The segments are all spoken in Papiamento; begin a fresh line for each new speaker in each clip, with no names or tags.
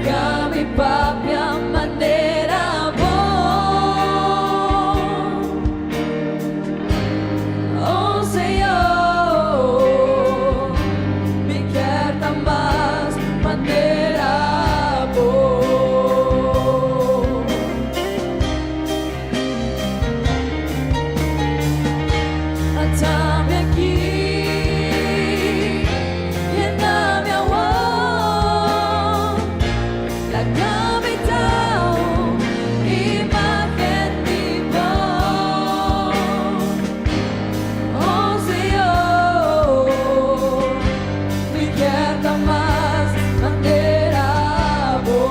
Laga mi papia manera bo. Oh Señor, mi kier ta mas manera bo. Ata mi aki, yena mi awor. Laga mi ta un imagen di bo. Oh Señor, mi kier ta mas manera bo.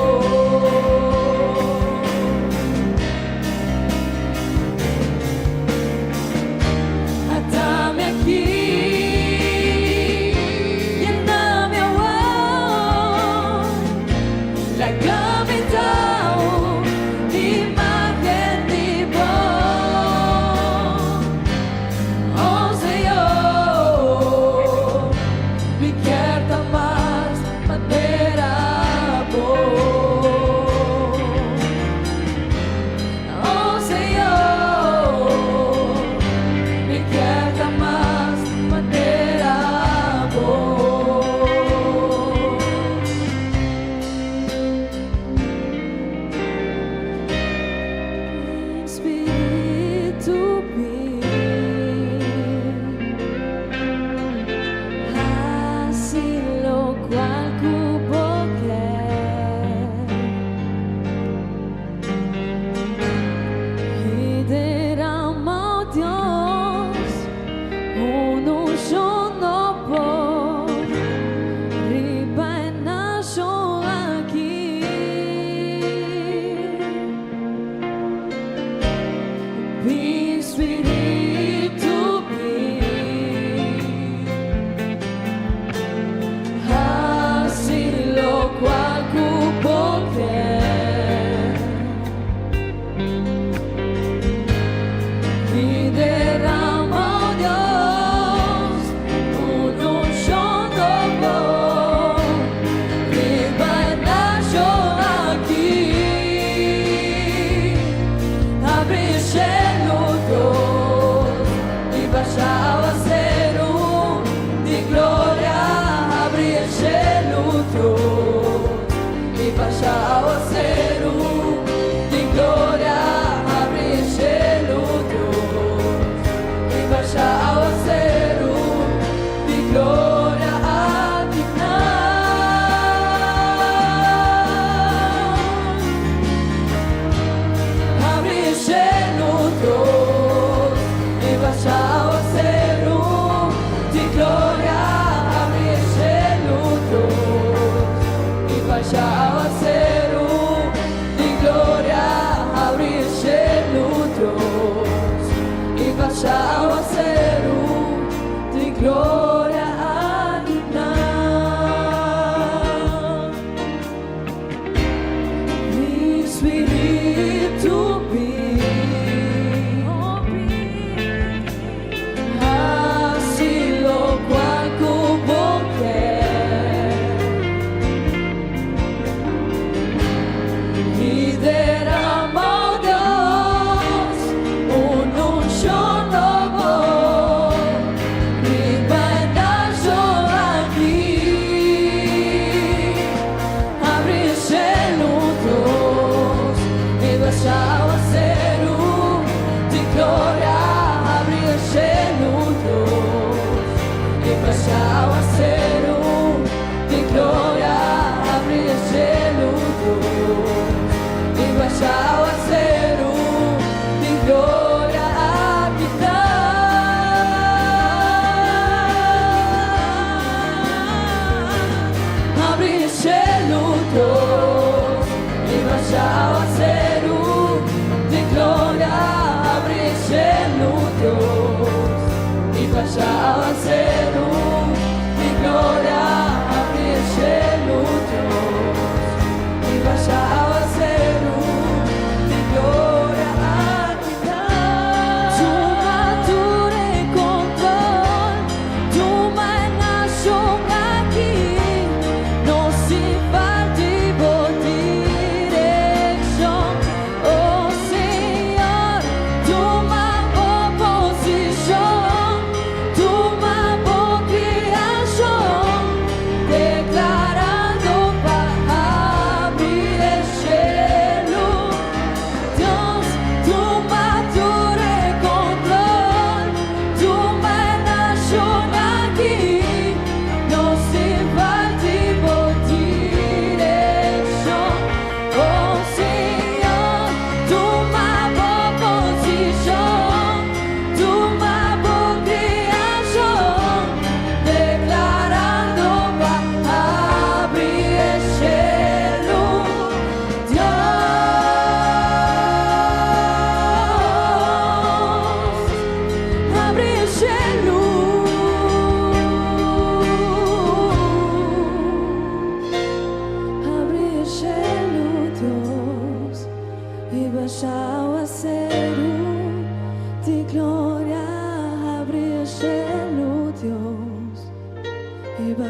Ata mi aki, yena mi awor. Laga mi ta un imagen di bo. Oh Señor, mi kier ta mas manera bo. Oh Señor, mi kier ta mas manera bo. Spiritu bin, hasi locual cu bo kier. I derama, oh Dios, un unshon nobo riba e nashon aki. Bin Spiritu bin, hasi locual cu bo kier. I derama, oh Dios, un unshon nobo riba e nashon aki. Habri shelu, Dios, i basha awaseru di gloria. Habri shelu, Dios, i basha awaseru di gloria. Habri shelu, Dios, i basha awaseru di gloria akinan. Habri shelu, Dios, i basha awaseru di gloria. Habri shelu, Dios, i basha awaseru di gloria. Habri shelu, Dios, i basha awaseru di gloria akinan. Bin Spiritu bin, hasi locual cu bo kier. I derama, oh Dios, un unshon nobo riba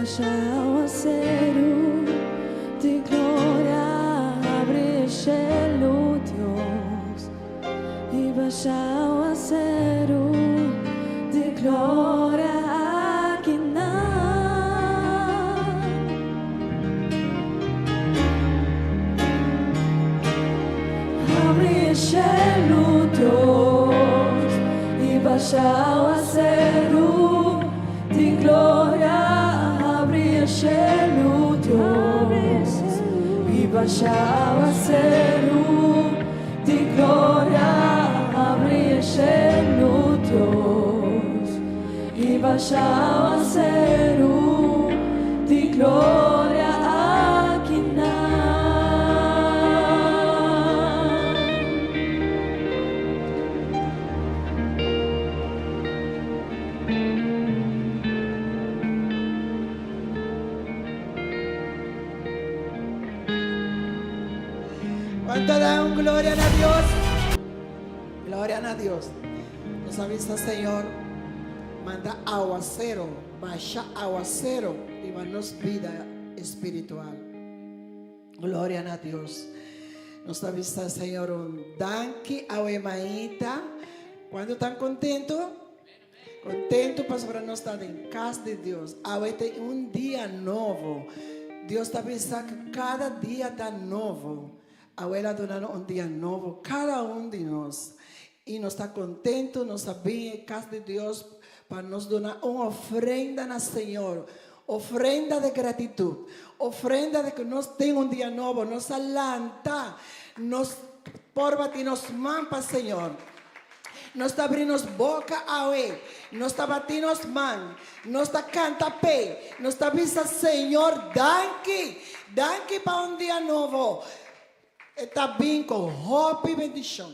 basha awaseru di gloria habri e shelu Dios i basha awaseru di gloria akinan. Habri e shelu Dios i basha awaseru di gloria Habri e shelu Dios i basha awaseru di gloria Habri e shelu Dios i basha awaseru di gloria akinan.
¿Cuánto dan un gloria a Dios? Gloria a Dios. Nos avisa, Señor, manda aguacero, basha aguacero riba nos vida espiritual. Gloria na Dios. Nos ta bisa Señor un danki awe mainta. Cuanto tan contento? Contento pasobra nos ta den cas di Dios. Awe ta un dia nobo. Dios ta bisa cu cada dia ta nobo. Awe el a duna nos un dia nobo cada un di nos. Y nos ta contento, nos a bin e cas di Dios pa nos duna un ofrenda na Señor. Ofrenda di gratitud. Ofrenda di cu nos tin un dia nobo. Nos a lanta. Nos por bati nos man pa Señor. Nos ta abri nos boca awe. Nos ta bati nos man. Nos ta canta p'e. Nos ta bisa Señor danki. Danki pa un dia nobo. E ta bin cu hopi bendicion.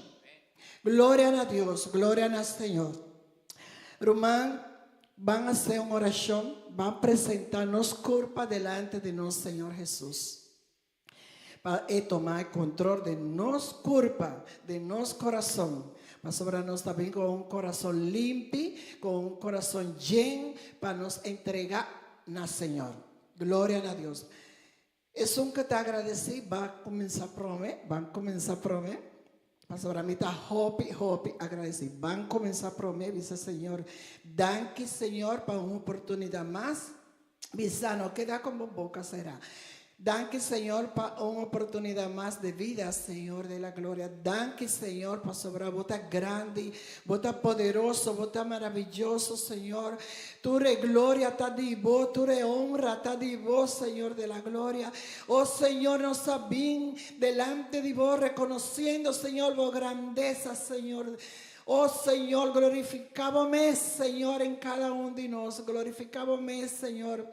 Gloria na Dios, gloria na Señor. Ruman, ban hace un oracion, ban presenta nos curpa delante di nos Señor Jesus. Pa e toma e control di nos curpa, di nos corazon. Pasobra nos ta bin cu un corazon limpi, cu un corazon yen pa nos entrega na Señor. Gloria na Dios. Esun ku ta agradesí ba kuminsá promé, ban kuminsá promé, pasobra mi ta hopi, hopi agradesí. Ban kuminsá promé, bisa Señor, danki Señor pa un oportunidat mas. Bisa, no keda ku bo boka será. Danki Señor pa un oportunidat mas de vida, Señor de la gloria. Danki Señor pasobra bo ta grandi, bo ta poderoso, bo ta maraviyoso, Señor. Tur e gloria ta di bo, tur e honra ta di bo, Señor de la gloria. Oh Señor, nos a bin delante di bo reconociendo, Señor, bo grandeza, Señor. Oh Señor, glorifica bo mes, Señor, en cada un di nos. Glorifica bo mes, Señor,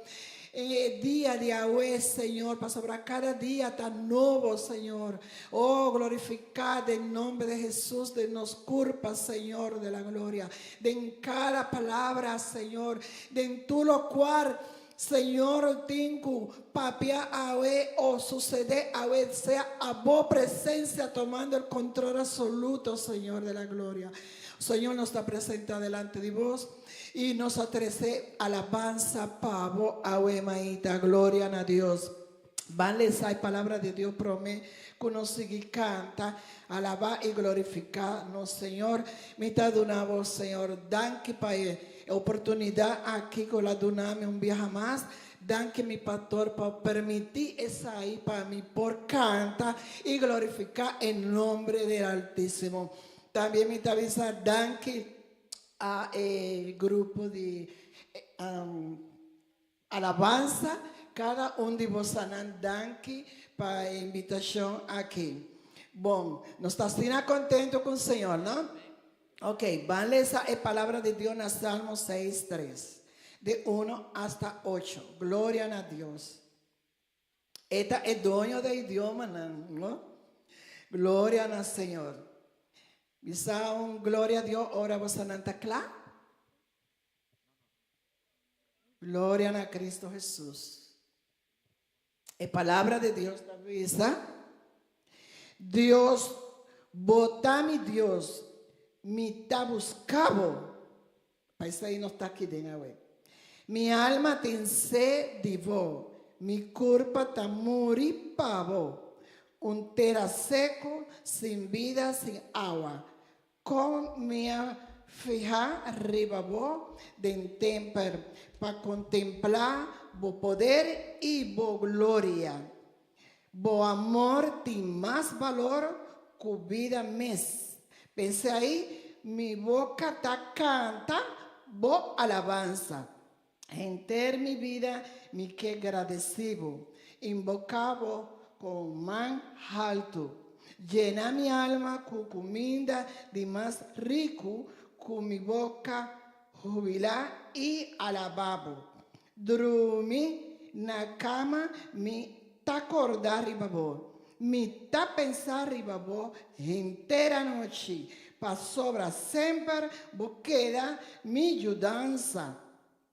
en e dia di awe, Señor, pasobra cada dia ta nobo, Señor. Oh, glorifica den nomber de Jesús den nos curpa, Señor de la gloria. Den cada palabra, Señor, den tur locual, Señor, tin cu papia awe o sucede awe, sea abo presencia tomando el control absoluto, Señor de la gloria. Señor, nos ta presenta delante di bos y nos a trece alabanza pa bo awe maita. Gloria na Dios. Ban lesa e palabra di Dios prome cu nos sigui canta, alaba y glorifica nos Señor. Mi ta duna bo, Señor, danki pa e oportunidad aki cu el a duna mi un biaha mas. Danki mi pastor pa permiti esai pa mi por canta y glorifica e nombre del Altisimo. Tambe mi ta bisa danki a e grupo di Alabansa kada un di bosanan danki pa e invitashon aki. Bon, nos ta asina kontentu ku Señor, no? Ok, ban lesa e palabra di Dios na Salmo seis tres, di uno asta ocho. Gloria na Dios. E ta e doño de idiomanan, no? Gloria na Señor. Bisa un gloria a Dios ora bosanan ta kla. Gloria na Cristo Jesús. E palabra di Dios ta bisa, Dios, bo ta mi Dios, mi ta busca bo. Pa esei nos ta aki den awe. Mi alma tin sed di bo, mi kurpa ta muri pa bo, un tera seku, sin bida, sin awa. Kon mi a fiha riba bo den temper pa kontemplá bo poder i bo gloria. Bo amor tin mas balor ku bida mes. P'esei mi boka ta kanta bo alabansa. Henter mi bida mi ke gradesí bo, inboká bo ku man haltu. Yena mi alma ku kuminda di mas riku, ku mi boka hubilá i alabá bo. Drumi na kama mi ta kordá riba bo, mi ta pensa riba bo henter anochi, pasobra semper bo keda mi yudansa.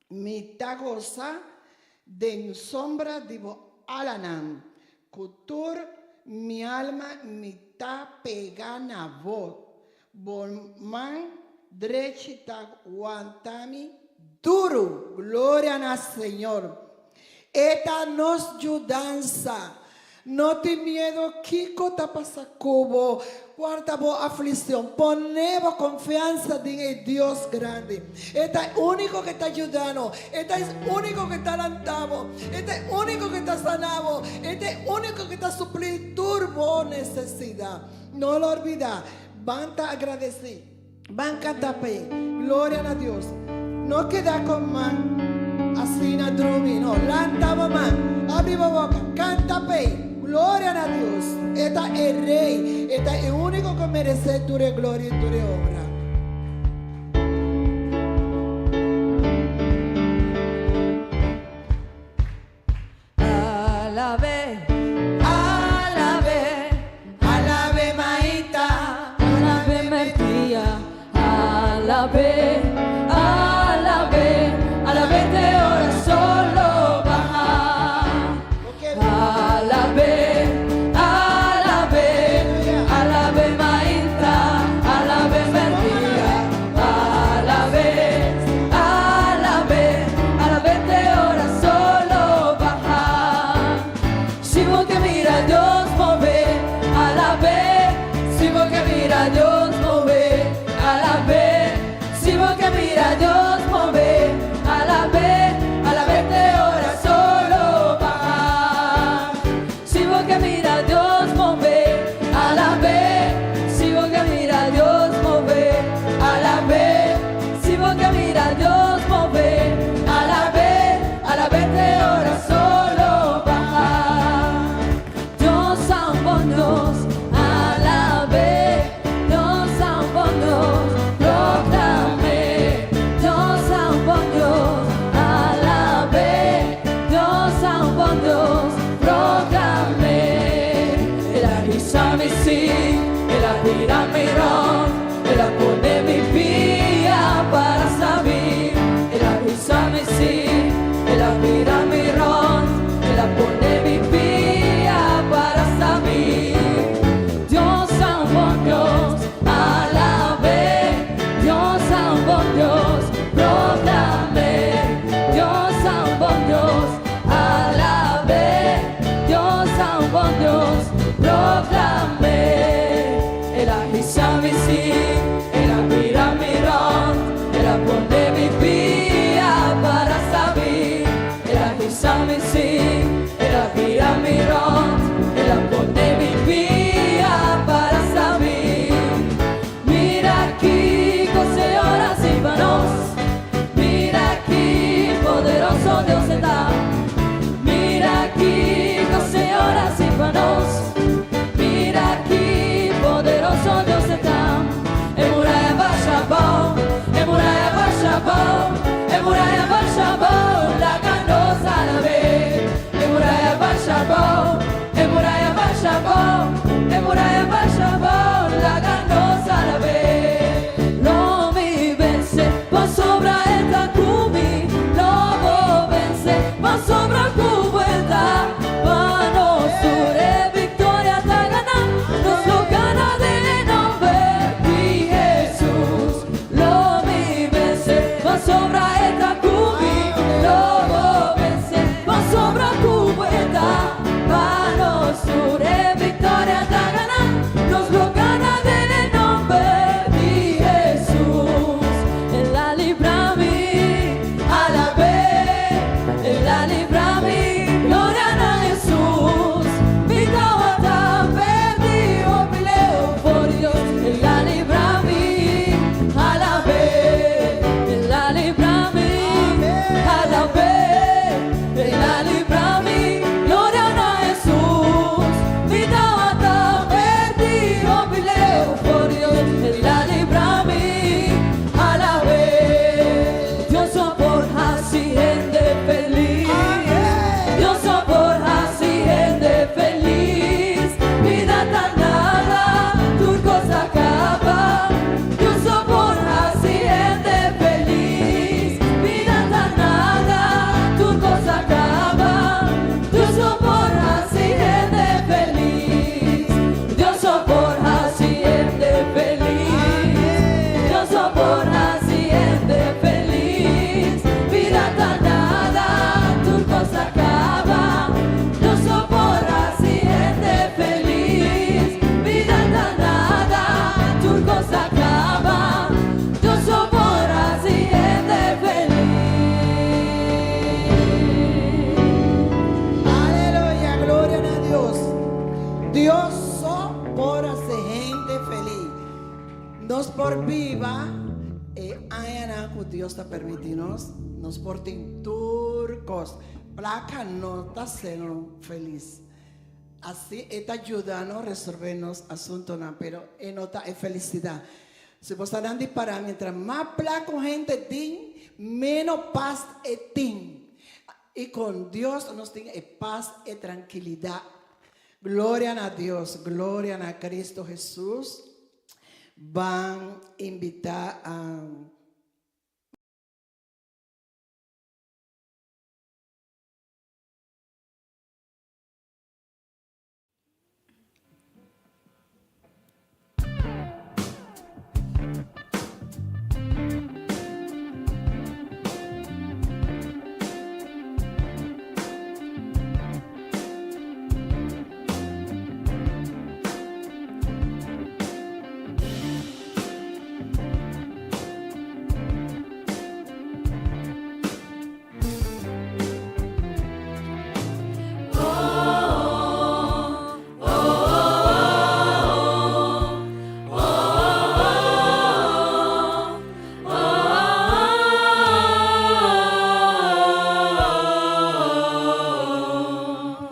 Mi ta gosa den sombra di bo alanan, ku tur mi alma mi ta pega na bo. Bo man drechi ta wanta mi duru. Gloria na Señor. E ta nos yudansa. No tin miedo kiko ta pasa ku bo. Guarda bo afliccion. Pone bo confiansa den e Dios grandi. E ta e unico ke ta yuda no. E ta e unico ke ta lanta bo. E ta e unico ke ta sana bo. E ta e unico ke ta supli tur bo necesidad. No lo olbida. Ban ta agradeci. Ban canta p'e. Gloria na Dios. No keda con man asina drumi. No, lanta bo man. Abri bo boca. Canta p'e. Gloria na Dios. E ta e Rey. E ta e unico cu merece tur e gloria y tur e honra.
Alabe, alabe, alabe maita, alabe mertia, alabe, alabe, alabe te ora solo baha. Alabe, alabe, alabe maita, alabe mertia, alabe, alabe, alabe te ora solo baha. Si bo ke mira Dios move, alabe, si bo ke mira Dios move, alabe, si bo ke mira Dios move, alabe, alabe te ora solo baha. Si bo ke mira Dios move, alabe, si bo ke mira Dios move, alabe, si bo ke mira Dios move, alabe, alabe te ora solo baha. Dios ta un bon Dios, alabe, Dios ta un bon Dios, proclame. Dios ta un bon Dios, alabe, Dios ta un bon Dios, proclame. El a hisa mi sí, el a bira mi rònt, el a pone mi pia para stabil. El a hisa mi sí, el a bira mi rònt, el a pone mi pia para stabil. Dios ta un bon Dios, alabe. Dios ta un bon Dios, proclame. Dios ta un bon Dios, alabe. Dios ta un bon Dios, proclame. El a hisa mi sí, el a bira mi rònt, el a pone mi pia para stabil. El a hisa mi sí, el a bira mi rònt, el a pone mi pia para stabil. Mira kiko Señor a hasi pa nos. Mira ki poderoso Dios ta. Mira kiko Señor a hasi pa nos. Mira.
Dios so por hasi hende felis. Nos por biba e añanan ku Dios ta permití nos, nos por tin tur kos. Plaka no ta hasi nos felis. Así e ta yuda nos resolvé nos asuntonan, pero e no ta e felisidat. Si bo sta nan di pará, mientras mas plaka un hende tin, ménos pas e tin. I kon Dios nos tin e pas, e trankilidat. Gloria na Dios, gloria na Cristo Jesus. Ban invitá a.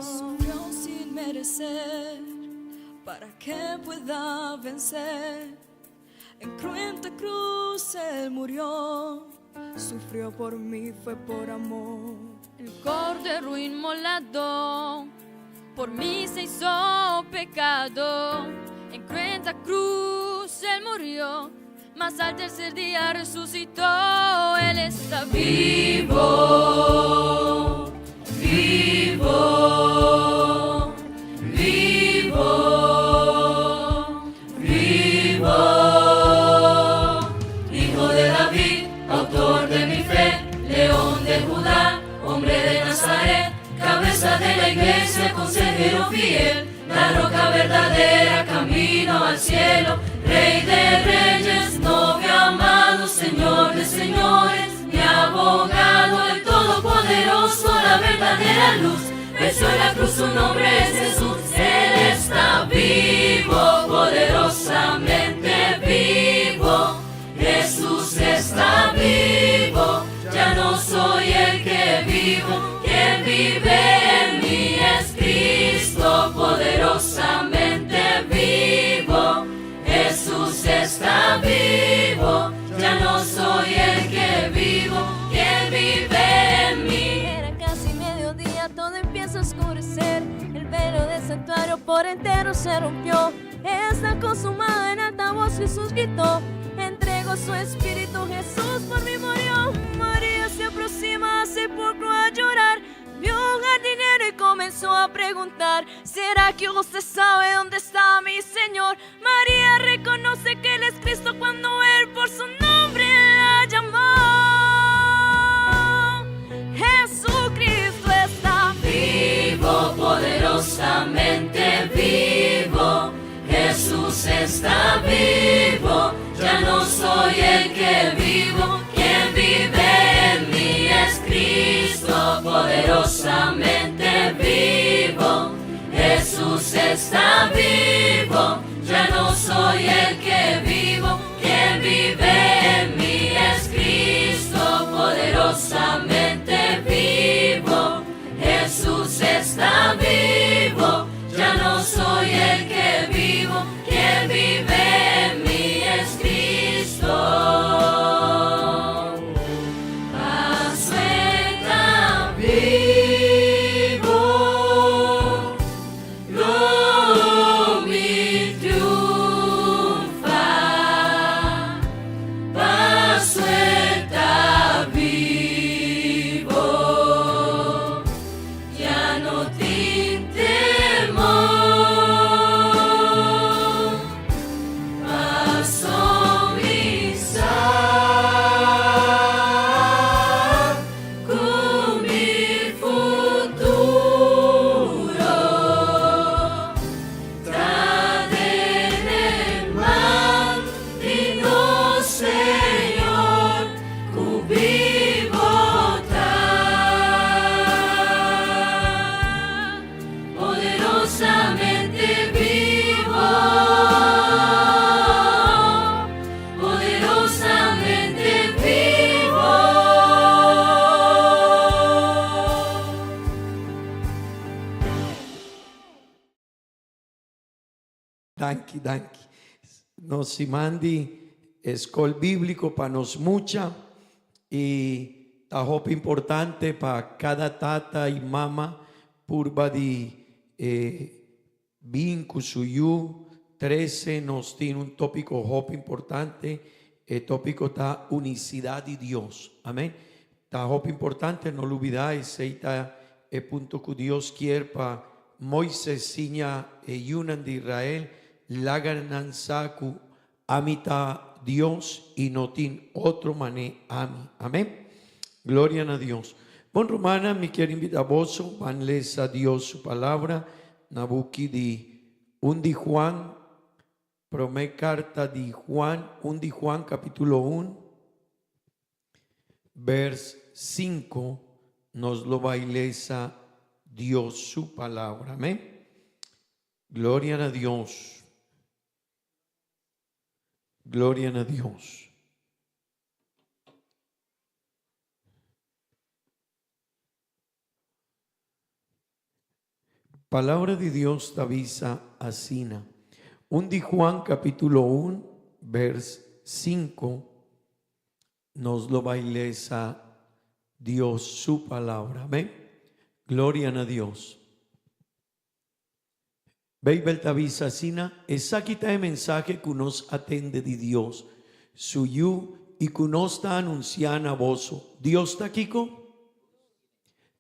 Sufrió sin merecer para que pueda vencer. En cruenta cruz él murió, sufrió por mí, fue por amor.
El cordero inmolado por mí se hizo pecado. En cruenta cruz él murió, mas al tercer día resucitó. Él está vivo, vivo, vivo, vivo. Hijo de David, autor de mi fe, león de Judá, hombre de Nazaret, cabeza de la iglesia, consejero fiel, la roca verdadera, camino al cielo, rey de reyes, novio amado, señor de señores, mi abogado, el todopoderoso, la verdadera luz. Venció en la cruz, su nombre es Jesús, Él está vivo, poderosamente vivo. Jesús está vivo, ya no soy el que vivo, quien vive en mí es Cristo, poderosamente vivo. Jesús está vivo, ya no soy el que vivo, quien vive en mí.
Era casi mediodía, todo empieza a oscurecer. El velo del santuario por entero se rompió. Está consumado en alta voz Jesús gritó. Entregó su espíritu, Jesús por mí murió. María se aproxima al sepulcro a llorar. Vio un jardinero y comenzó a preguntar: ¿Será que usted sabe dónde está mi Señor? María reconoce que Él es Cristo cuando Él por su nombre la llamó. Jesucristo está
vivo, poderosamente vivo. Jesús está vivo, ya no soy el que vivo, quien vive en mí es Cristo, poderosamente vivo. Jesús está vivo, ya no soy el que vivo, quien vive en mí es Cristo, poderosamente vivo. Jesús está vivo, ya no soy el que vivo, quien vive en mí es Cristo. Paso está vivo, lo
Danki, danki. Nos siman di Skol Bíbliko pa nos mucha i ta hopi importante pa kada tata i mama purba di bin ku su yu. Trese nos tin un tópiko hopi importante, e tópiko ta Unisidat di Dios. Amén. Ta hopi importante no lubidá esei ta e punto ku Dios kier pa Moises siña e yunan di Israel, laga nan sa ku ami ta Dios i no tin otro mané ami. Amén. Gloria na Dios. Bon rumannan, mi kier invitá boso ban lesa Dios su palabra na buki di un di Juan, promé karta di Juan, un di Juan kapítulo un. Vers 5, nos lo bai lesa Dios su palabra. Amén. Gloria na Dios. Gloria na Dios. Palabra di Dios ta bisa asina. Un di Juan capítulo 1, vers 5, nos lo bai lesa Dios su palabra. Amén. Gloria na Dios. Beibel ta bisa asina, Esaki ta e mensahe ku nos a tende di Dios, su Yu, i ku nos ta anunsiá na boso, Dios ta kiko?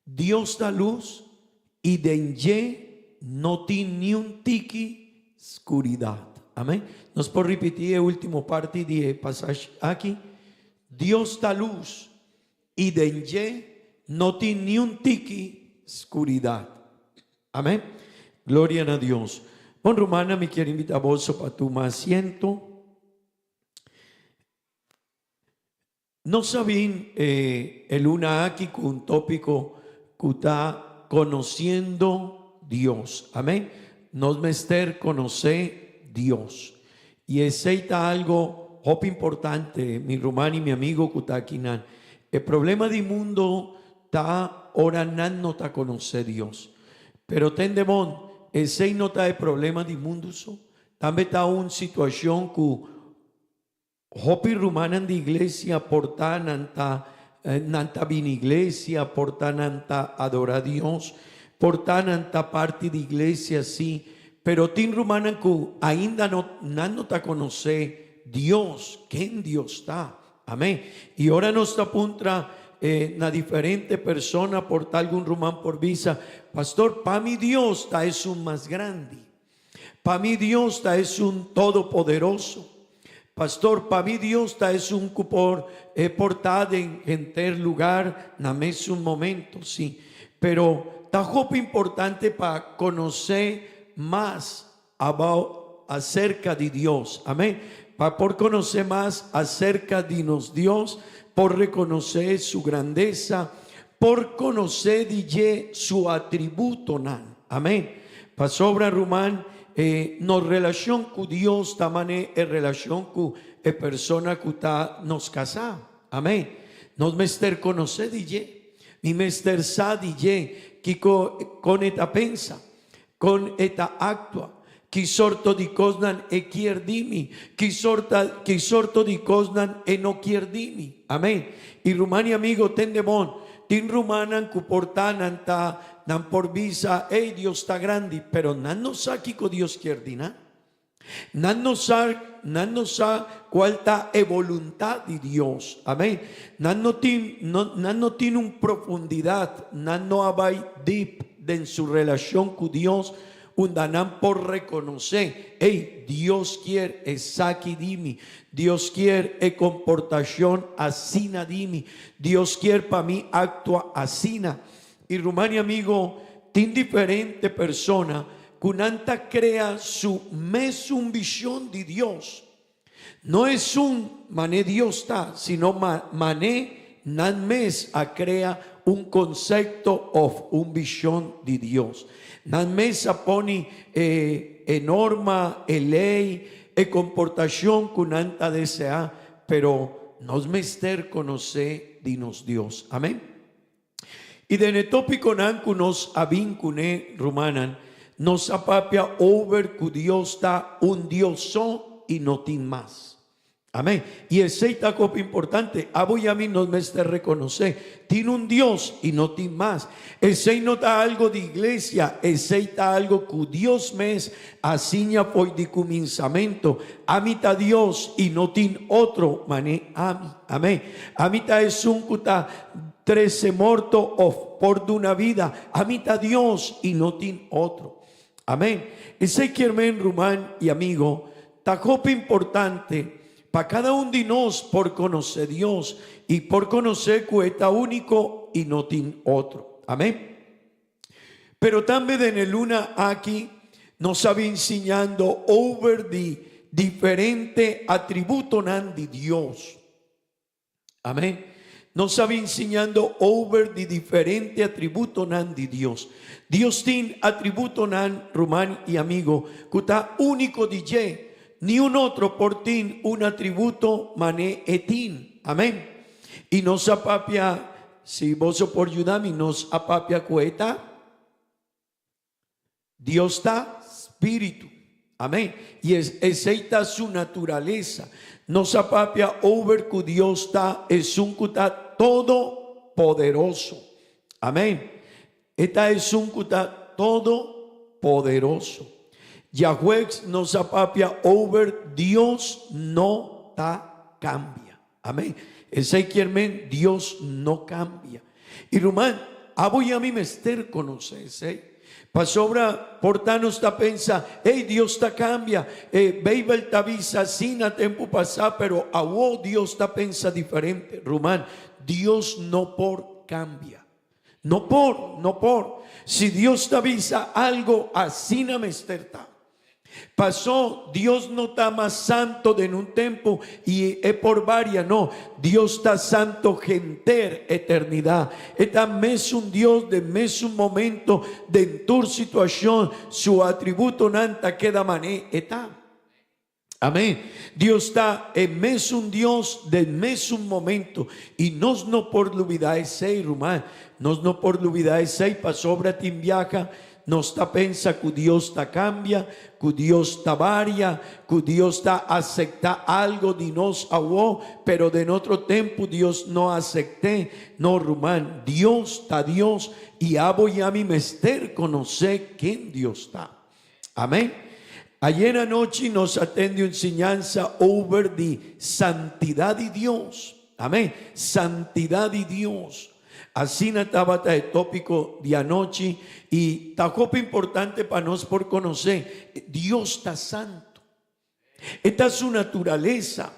Dios ta lus, i den dje no tin niun tiki skuridat. Amèn. Nos por ripití e último parti di e pasashi aki, Dios ta lus, i den dje no tin niun tiki skuridat. Amén. Gloria na Dios. Bon rumannan, mi kier invita boso pa tuma asiento. Nos a bin e luna aki ku un tópiko ku ta Conociendo Dios. Amén. Nos mester konosé Dios. I esei ta algo hopi importante, mi ruman i mi amigo ku ta akinan. E problema di mundo Ta ora nan no ta konosé Dios. Pero tende bon, esei no ta e problema di mundu so. Tambe ta un situashon ku hopi rumannan di iglesia por ta nan ta nan ta bini iglesia, por ta nan ta adorá Dios, por ta nan ta parti di iglesia, sí, pero tin rumannan ku ainda no nan no ta konosé Dios, ken Dios ta. Amén. I ora nos ta puntra na diferente persona, por ta algun ruman por bisa, Pastor, pa mi Dios ta esun mas grandi. Pa mi Dios ta esun todopoderoso. Pastor, pa mi Dios ta esun ku por por ta den henter lugar na mesun momento. Sí. Pero ta hopi importante pa konosé mas About acerca di Dios. Amén. Pa por conoce mas acerca di nos Dios, por reconoce su grandeza, por conoce di dje su atributonan. Amén. Pasobra, ruman, e nos relacion cu Dios ta mane e relacion cu e persona cu ta nos casa. Amén. Nos mester conoce di dje. Mi mester sa di dje kico con e ta pensa. Kon e ta aktua? Ki sorto di kosnan e kier di mi? Ki sorta, ki sorto di kosnan e no kier di mi? Amen. I ruman i amigo, tende bon, tin rumannan ku por ta nan ta, nan por bisa, Ey, Dios ta grandi, pero nan no sa kiko Dios kier di nan. Nan no sa, nan no sa cual ta e voluntad di Dios. Amén. Nan no tin, no, nan no tin un profundidad, nan no a bai deep den su relacion cu Dios, unda nan por reconoce, ey, Dios kier esaki di mi, Dios kier e comportacion asina di mi, Dios kier pa mi actua asina. I ruman i amigo, tin diferente persona ku nan ta krea su mesun bishon di Dios. No esun mané Dios ta, sino mané nan mes a krea un konsepto òf un bishon di Dios. Nan mes a pone e e norma, e lei, e komportashon ku nan ta deseá, pero nos mester konosé di nos Dios. Amèn. I den e tópikonan ku nos a bin kuné, rumannan, Nos a papia over ku Dios ta un Dios so i no tin mas. Amén. I esei ta kopi importante. Abo i ami nos mester rekonosé, tin un Dios i no tin mas. Esei no ta algo di iglesia, esei ta algo ku Dios mes a siña fo'i di kuminsamentu. Ami ta Dios i no tin otro man'é ami. Amén. Ami ta esun ku ta trese morto òf por duna bida. Ami ta Dios i no tin otro. Amén. Esei kier men, ruman i amigo, ta hopi importante pa kada un di nos por konosé Dios i por konosé ku e ta úniko i no tin otro. Amén. Pero tambe den e luna aki nos a bin siñando over di diferente atributonan di Dios. Amén. Nos a bin siñando over di diferente atributonan di Dios. Dios tin atributonan, ruman i amigo, ku ta úniko di dje. Niun otro por tin un atributo mané e tin. Amén. I nos a papia, si boso por yuda mi, nos a papia ku e ta. Dios ta spiritu. Amén. I esei ta su naturalesa. Nos a papia over ku Dios ta esun ku ta todopoderoso. Amén. E ta esun ku ta todopoderoso. Djahuegs nos a papia over Dios no ta kambia. Amén. Esei kier men Dios no kambia. I ruman, abo i ami mester konosé esei. Pasobra por ta nos ta pensa, Ey, Dios ta kambia. E Beibel ta bisa asina tempu pasá, pero awo Dios ta pensa diferente. Ruman, Dios no por kambia. No por, no por. Si Dios ta bisa algo, asina mester ta. Pasó Dios no ta mas santo den un tempu i e por varia, no. Dios ta santo henter eternidad. E ta mesun Dios den mesun momento, den tur situacion, su atributonan ta keda mané e ta. Amén. Dios ta e mesun Dios den mesun momento i nos no por lubida esei, ruman. Nos no por lubida esei pasobra tin biaha nos ta pensa ku Dios ta kambia, ku Dios ta varia, ku Dios ta aseptá algo di nos awo, pero den otro tempu Dios no asept'é. No, ruman, Dios ta Dios i abo i ami mester konosé ken Dios ta. Amén. Ayer anochi nos a tende un siñansa over di santidad di Dios. Amén. Santidad di Dios. Asina tabata e tópiko di anochi i ta hopi importante pa nos por konosé Dios ta santo. E ta su naturalesa.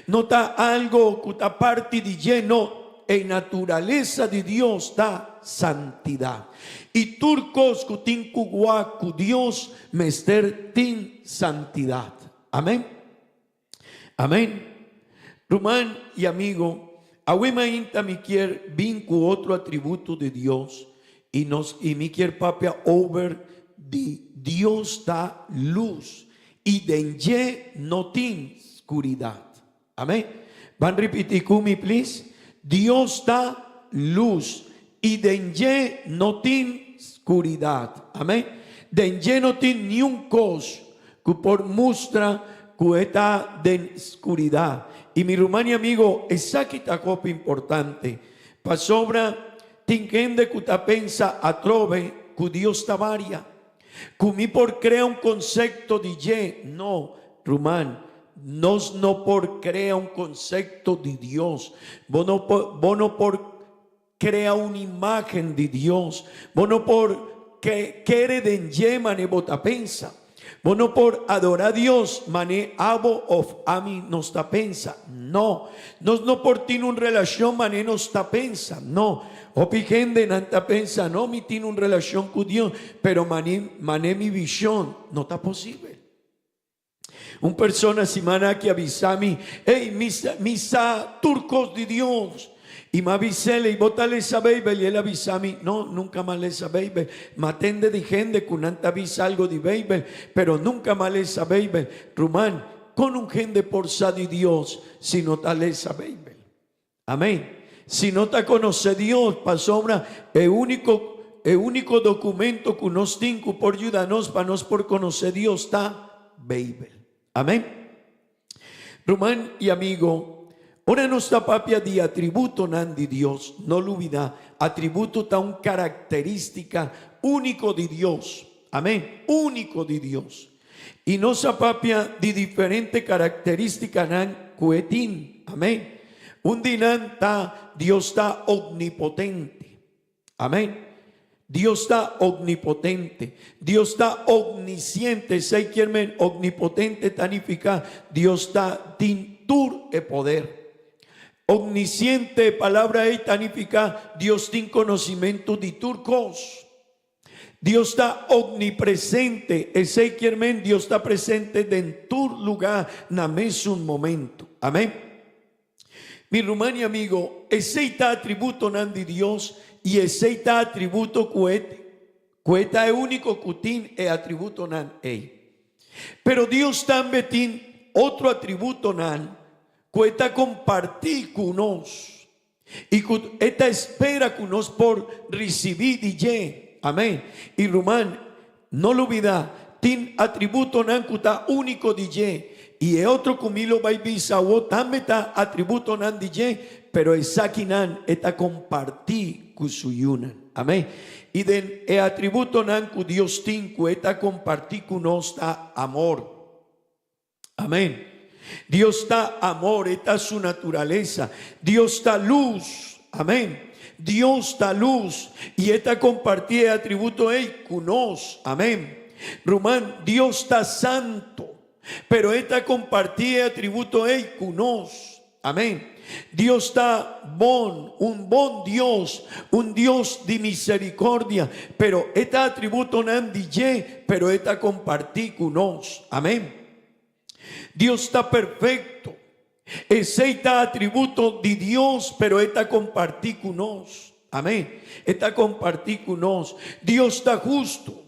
No ta algo ku ta parti di dje, no. E naturalesa di Dios ta santidat. I tur kos ku tin ku wak ku Dios mester tin santidat. Amen. Amen. Ruman i amigo, awe mainta mi kier bin ku otro atributo di Dios i nos i mi kier papia over di Dios ta lus I den dje no tin skuridat. Amen. Ban ripití ku mi, plis. Dios ta lus, i den dje no tin skuridat. Amen. Den dje no tin niun kos ku por mustra ku e ta den skuridat. I mi ruman i amigo, esaki ta hopi importante, pasobra tin hende ku ta pensa atrobe ku Dios ta varia. Ku mi por krea un konsepto di dje? No, ruman, nos no por krea un konsepto di Dios. Bo no por, bo no por krea un imágen di Dios. Bo no por ke, kere den dje manera bo ta pensa. Bo no por adorá Dios manera abo òf ami nos ta pensa. No. Nos no por tin un relashon manera nos ta pensa. No. Hopi hendenan ta pensa, No, mi tin un relashon ku Dios, pero mane mane mi vishon. No ta posibel. Un persona simana aki a bisa mi, Ey, mi sa, mi sa tur kos di Dios. I mi a bis'el, I bo ta lesa Beibel? I el a bisa mi, No, nunka mi a lesa Beibel. Mi a tende di hende ku nan ta bisa algo di Beibel, pero nunka mi a lesa Beibel. Ruman, kon un hende por sa di Dios si no ta lesa Beibel? Amén. Si no ta konosé Dios, pasobra e úniko. e úniko dokumento ku nos tin ku por yuda nos pa nos por konosé Dios ta Beibel. Amén. Ruman i amigo, ora nos ta papia di atributonan di Dios, no lubidá, atributo ta un karakterístika úniko di Dios. Amén, úniko di Dios. I nos a papia di diferente karakterístikanan ku e tin. Amén. Un di nan ta Dios ta omnipotente. Amén. Dios ta omnipotente. Dios ta omnisciente. Esei kier men omnipotente ta nifiká Dios ta tin tur e poder. Omnisciente, e palabra ei ta nifiká Dios tin konosimentu di tur kos. Dios ta omnipresente. Esei kier men Dios ta presente den tur lugá na mesun momento. Amén. Mi ruman i amigo, esei ta atributonan di Dios i esei ta atributo ku e ku e ta e úniko ku tin e atributonan ei. Pero Dios tambe tin otro atributonan ku e ta kompartí ku nos i ku e ta spera ku nos por risibí di dje. Amén. I ruman, No lubida, tin atributonan ku ta úniko di dje, i e otro ku mi lo bai bisa awo tambe ta atributonan di dje, pero esakinan e ta kompartí ku su yunan. Amén. I den e atributonan ku Dios tin ku e ta kompartí ku nos ta amor. Amén. Dios ta amor, e ta su naturalesa. Dios ta luz. Amén. Dios ta luz y e ta comparti e atributo ey cu nos. Amén. Ruman, Dios ta santo, pero e ta comparti e atributo ey cu nos. Amén. Dios ta bon, un bon Dios, un Dios di misericordia, pero e ta atributonan di dje, pero e ta comparti cu nos. Amén. Dios ta perfecto. Esey ta atributo di Dios, pero e ta comparti cu nos. Amén. E ta comparti cu nos. Dios ta husto.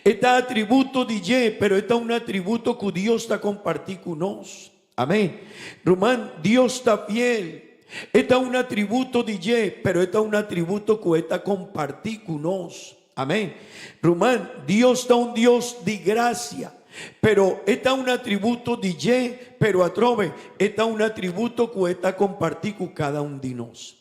E ta atributo di dje, pero e ta un atributo cu Dios ta comparti cu nos. Amén. Ruman, Dios ta fiel. E ta un atributo di dje, pero e ta un atributo cu e ta comparti cu nos. Amén. Ruman, Dios ta un Dios di gracia, pero e ta un atributo di dje, pero atrobe e ta un atributo cu e ta comparti cu cada un di nos.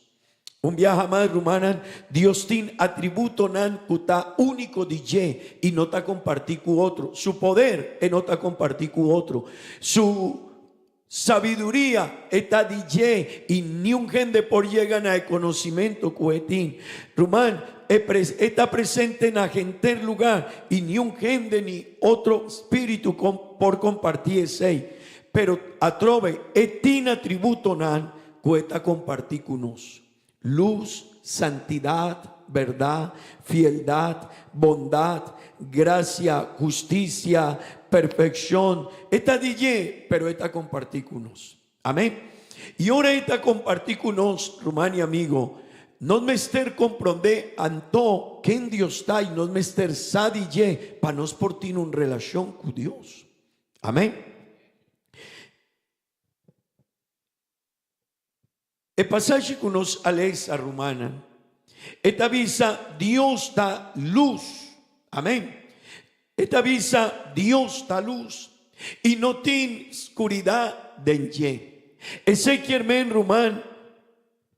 Un biaha mas, rumannan, Dios tin atributonan ku ta úniko di dje i no ta kompartí ku otro. Su poder e no ta kompartí ku otro. Su sabiduria e ta di dje i niun hende por yega na e konosimentu ku e tin. Ruman, e e ta presente na henter lugá i niun hende ni otro spiritu por kompartí esei. Pero atrobe e tin atributonan ku e ta kompartí ku nos. Lus, santidat, bèrdat, fieldat, bondat, grasia, hustisia, perfekshon, e ta di dje, pero e ta kompartí ku nos. Amén. I ora e ta kompartí ku nos, ruman i amigo, nos mester komprondé anto ken Dios ta i nos mester sa di dje pa nos por tin un relashon ku Dios. Amén. E pasashi ku nos a lesa, rumannan, e ta bisa Dios ta lus. Amén. E ta bisa Dios ta lus i no tin skuridat den dje. Esei kier men, ruman,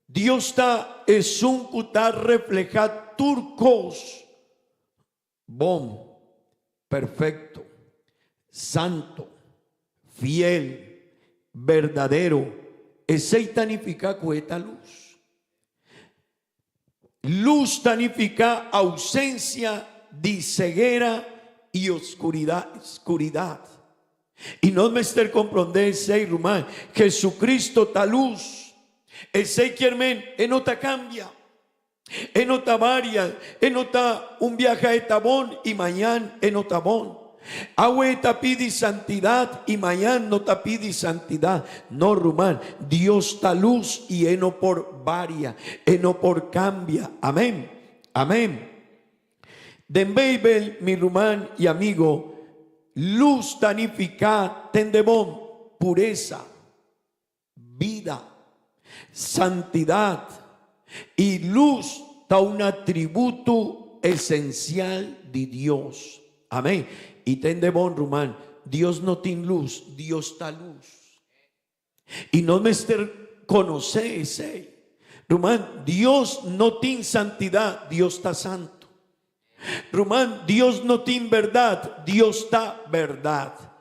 Dios ta esun ku ta reflehá tur kos Bon, perfecto, santo, fiel, berdadero, esey ta nifica cu e ta luz. Luz ta nifica ausencia di ceguera y oscuridad. Y nos mester comprende esey, ruman, Jesucristo ta luz. Esey kier men e no ta cambia. E no ta varia, e no ta un biaha e ta bon i mañan e no ta bon. Awe e ta pidi santidat i mañan no ta pidi santidat. No ruman, Dios ta lus i e no por varia, e no por kambia. Amen. Amen. Den Beibel, mi ruman i amigo, lus ta nifiká tende bon, puresa. Bida, santidad y luz ta un atributo. esensial di Dios. Amén. I tende bon, ruman, Dios no tin lus, Dios ta lus. I nos mester konosé esei. Ruman, Dios no tin santidat, Dios ta santu. Ruman, Dios no tin bèrdat, Dios ta bèrdat.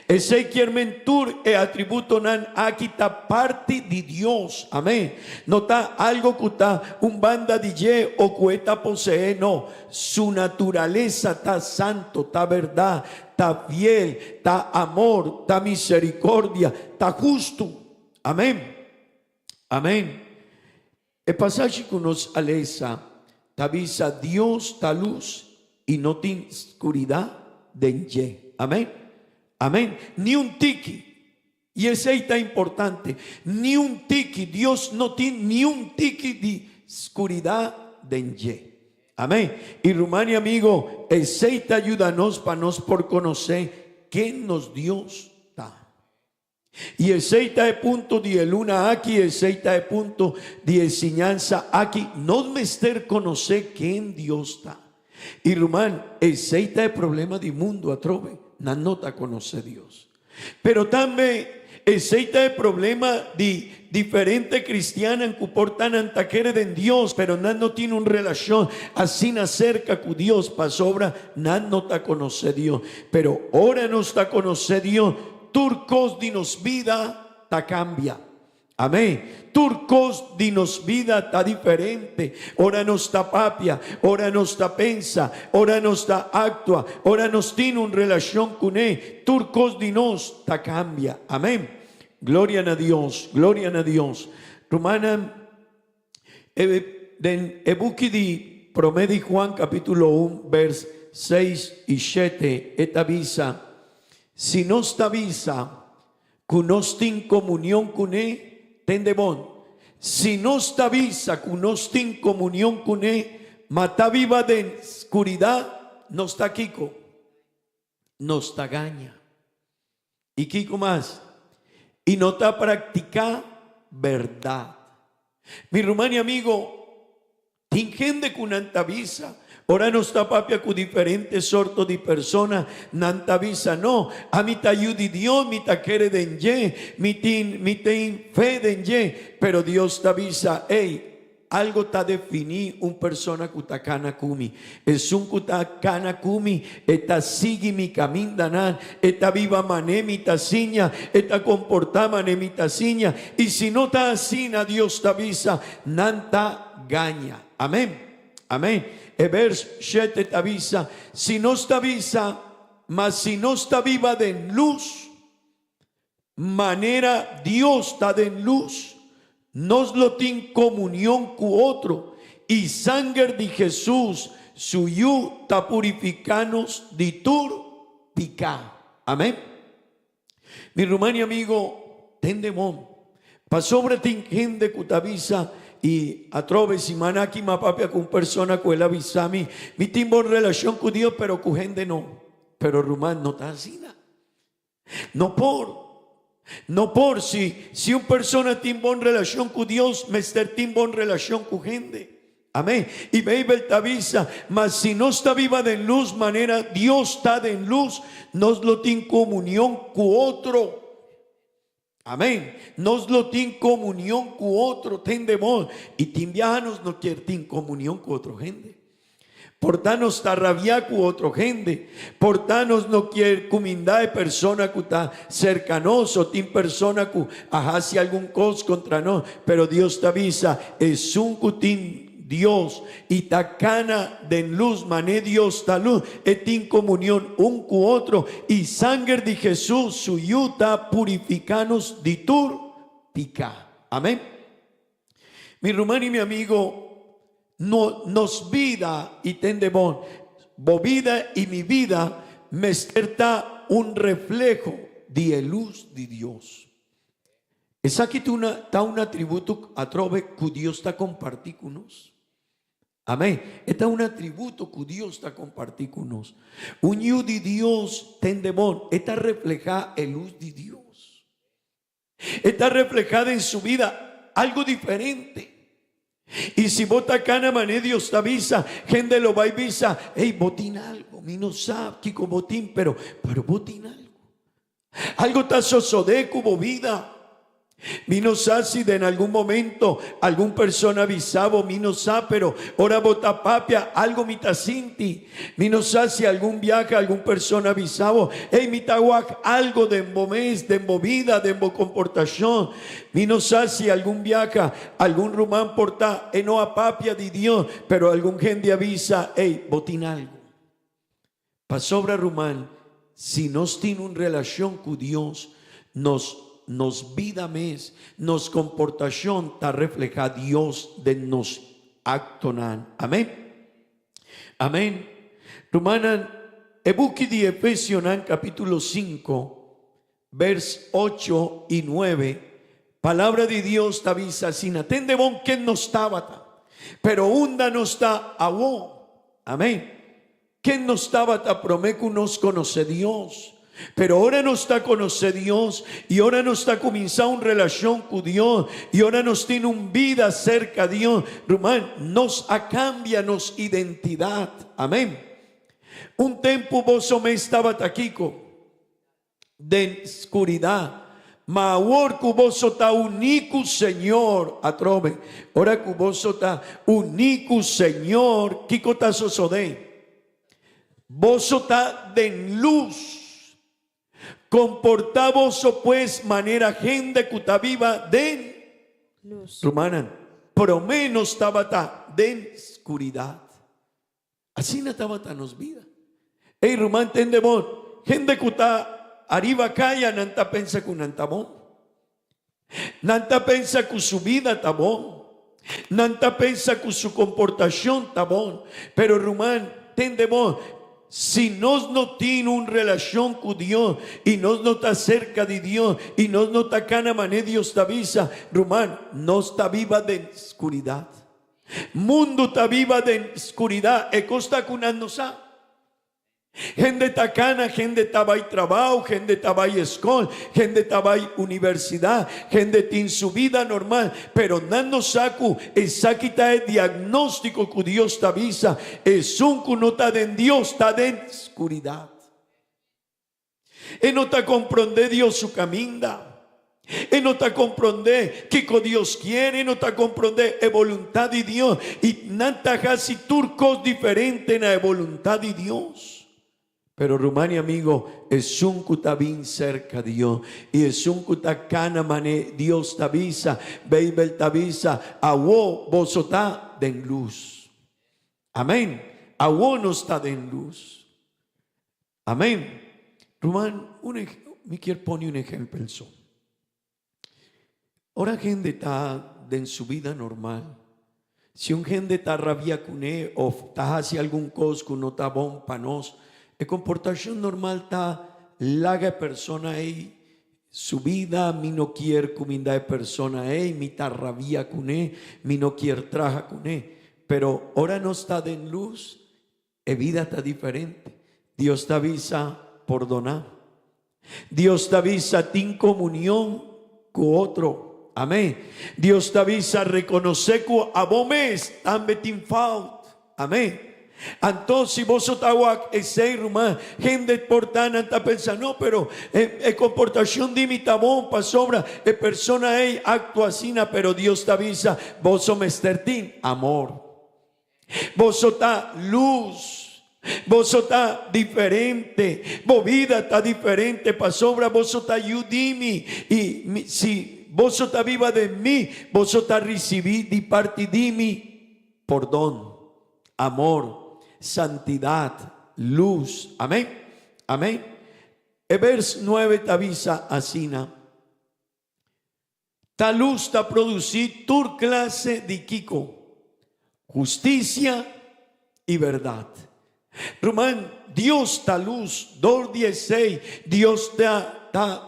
Esei kier men tur e atributonan aki ta parti di Dios. Amén. No ta algo ku ta un banda di dje o ku e ta poseé, no. Su naturalesa ta santo, ta bèrdat, ta fiel, ta amor, ta misericordia, ta hustu. Amén. Amén. E pasashi ku nos a lesa ta bisa Dios ta lus i no tin skuridat den dje. Amén. Amén. Ni un tiki. I esei ta importante. Ni un tiki. Dios no tin ni un tiki di skuridat den dje. Amén. I ruman i amigo, esei ta yuda nos pa nos por konosé ken nos Dios ta. I esei ta e punto di e luna aki, esei ta e punto di e siñansa aki, nos mester konosé ken Dios ta. I ruman, esei ta e problema di mundu atrobe, nan no ta konosé Dios. Pero tambe esei ta e problema di diferente kristiannan ku por ta nan ta kere den Dios, pero nan no tin un relashon asina serka ku Dios pasobra nan no ta konosé Dios. Pero ora nos ta konosé Dios, tur kos di nos bida ta kambia. Amén. Tur kos di nos bida ta diferente ora nos ta papia, ora nos ta pensa, ora nos ta aktua, ora nos tin un relashon kuné. Tur kos di nos ta kambia. Amén. Gloria na Dios, gloria na Dios. Rumannan, e den e buki di Promé di Juan kapítulo un bers seis i shete e ta bisa, Si nos ta bisa Ku nos tin komunion kuné, tende bon, si nos ta bisa ku nos tin komunion kuné, ma ta biba den skuridat, nos ta kiko? Nos ta gaña. I kiko mas? I no ta praktiká bèrdat. Mi ruman i amigo, Tin hende ku nan ta bisa, ora nos ta papia ku diferente sorto di persona, nan ta bisa, No, ami ta yu di Dios, mi ta kere den dje, mi tin, mi tin fe den dje. Pero Dios ta bisa, Ey, algo ta definí un persona ku ta kana ku mi. Esun ku ta kana ku mi, e ta sigui mi kamindanan, e ta biba man'é mi ta siña, e ta komportá man'é mi ta siña. I si no ta asina, Dios ta bisa, nan ta gaña. Amén. Amén. E vers shete ta bisa, Si nos ta bisa, ma si nos ta biba den lus, manera Dios ta den lus, nos lo tin komunion ku otro, i sanger di Hesus, su Yu, ta purifiká nos di tur piká. Amén. Mi ruman i amigo, tende bon. Pasobra tin hende ku ta bisa, i atrobe siman aki m'a papia ku un persona ku el a bisa mi, Mi tin bon relashon ku Dios, pero ku hende no. Pero ruman, no ta asina. No por. No por. Si, si un persona tin bon relashon ku Dios, mester tin bon relashon ku hende. Amén. I Beibel ta bisa, Ma si nos ta biba den lus manera Dios ta den lus, nos lo tin komunion ku otro. Amén. Nos lo tin komunion ku otro. Tende bon. I tin biaha nos no kier tin komunion ku otro hende. Por ta nos ta rabiá ku otro hende. Por ta nos no kier kumindá e persona ku ta serka nos o tin persona ku a hasi algun kos kontra nos. Pero Dios ta bisa, Esun ku tin Dios i ta kana den lus mané Dios ta lus, e tin komunion un ku otro, i sanger di Hesus, su Yu, ta purifiká nos di tur piká. Amén. Mi ruman i mi amigo, no nos bida, i tende bon, bo bida i mi bida mester ta un refleho di e lus di Dios. Esaki ta una ta un atributo atrobe ku Dios ta kompartí ku nos. Amén. E ta un atributo ku Dios ta kompartí ku nos. Un yu di Dios tende bon, e ta reflehá e lus di Dios. E ta reflehá den su bida algo diferente. I si bo ta kana manera Dios ta bisa, hende lo bai bisa, Ey, bo tin algo. Mi no sa kiko bo tin, pero, pero bo tin algo. Algo ta sosodé ku bo bida. Mi no sa si den algun momento algun persona bisa bo, mi no sa, pero ora bo ta papia, algo mi ta sinti. Mi no sa si algun biaha algun persona bisa bo, Ey, mi ta wak algo den bo mes, den bo bida, den bo komportashon. Mi no sa si algun biaha algun ruman por ta e no a papia di Dios, pero algun hende a bisa, Ey, bo tin algo. Pasobra ruman, si nos tin un relashon ku Dios, nos nos bida mes, nos komportashon ta reflehá Dios den nos aktonan. Amén. Amén. Rumannan, e buki di Efesionan kapítulo sinku, Vers ocho i nuebe, Palabra di Dios ta bisa asina, Tende bon ken nos tabata, pero unda nos ta awo. Amén. Ken nos tabata promé ku nos konosé Dios? Pero ora nos ta konosé Dios i ora nos ta kuminsá un relashon ku Dios i ora nos tin un bida serka Dios, ruman, nos a kambia nos identidat. Amén. Un tempu boso mes tabata kiko? Den skuridat. Ma awor ku boso ta uní ku Señor, atrobe, ora ku boso ta uní ku Señor, kiko ta sosodé? Boso ta den lus. Komportá boso pues manera hende ku ta biba den
lus.
Rumannan, promé nos tabata den skuridat. Asina tabata nos bida. Ey ruman tende bon, hende ku ta ariba kaya nan ta pensa ku nan ta bon. Nan ta pensa ku su bida ta bon. Nan ta pensa ku su komportashon ta bon. Pero ruman, tende bon, si nos no tin un relashon ku Dios i nos no ta serka di Dios i nos no ta kana manera Dios ta bisa, ruman, nos ta biba den skuridat. Mundu ta biba den skuridat, e kos ta ku nan no sa. Hende ta kana, hende ta bai trabou, hende ta bai eskol, hende ta bai universidat, hende tin su bida normal, pero nan no sa ku esaki ta e diagnóstiko ku Dios ta bisa, esun ku no ta den Dios ta den skuridat. E no ta komprondé Dios su kaminda. E no ta komprondé kiko Dios kier, e no ta komprondé e boluntat di Dios i nan ta hasi tur kos diferente na e boluntat di Dios. Pero ruman i amigo, esun ku ta bin serka Dios i esun ku ta kana manera Dios ta bisa, Beibel ta bisa, Awo boso ta den lus. Amen. Awo nos ta den lus. Amén. Ruman, un mi kier pone un ehempel so. Ora hende ta den su bida normal, si un hende ta rabia kuné of ta hasi algun kos ku no ta bon pa nos, e komportashon normal ta laga e persona ei su bida, mi no kier kuminda e persona ei, mi ta rabia kuné, mi no kier traha kuné. Pero ora nos ta den lus, E bida ta diferente. Dios ta bisa pordoná. Dios ta bisa tin komunion ku otro. Amén. Dios ta bisa rekonosé ku abo mes tambe tin fout. Amén. Anto si boso ta wak esei ruman, hende por ta nan ta pensa, no, pero e, e komportashon di mi ta bon pasobra e persona ei aktua asina, pero Dios ta bisa, boso mester tin amor. Boso ta lus. Boso ta diferente. Bo bida ta diferente pasobra boso ta yu di mi. I mi, si boso ta biba den mi, boso ta risibí di parti di mi pordon, amor, santidat, lus. Amén. Amén. E bers nuebe ta bisa asina. Ta lus ta produsí tur klase di kiko? Hustisia i bèrdat. Ruman, Dios ta lus. Dor di esei, Dios ta ta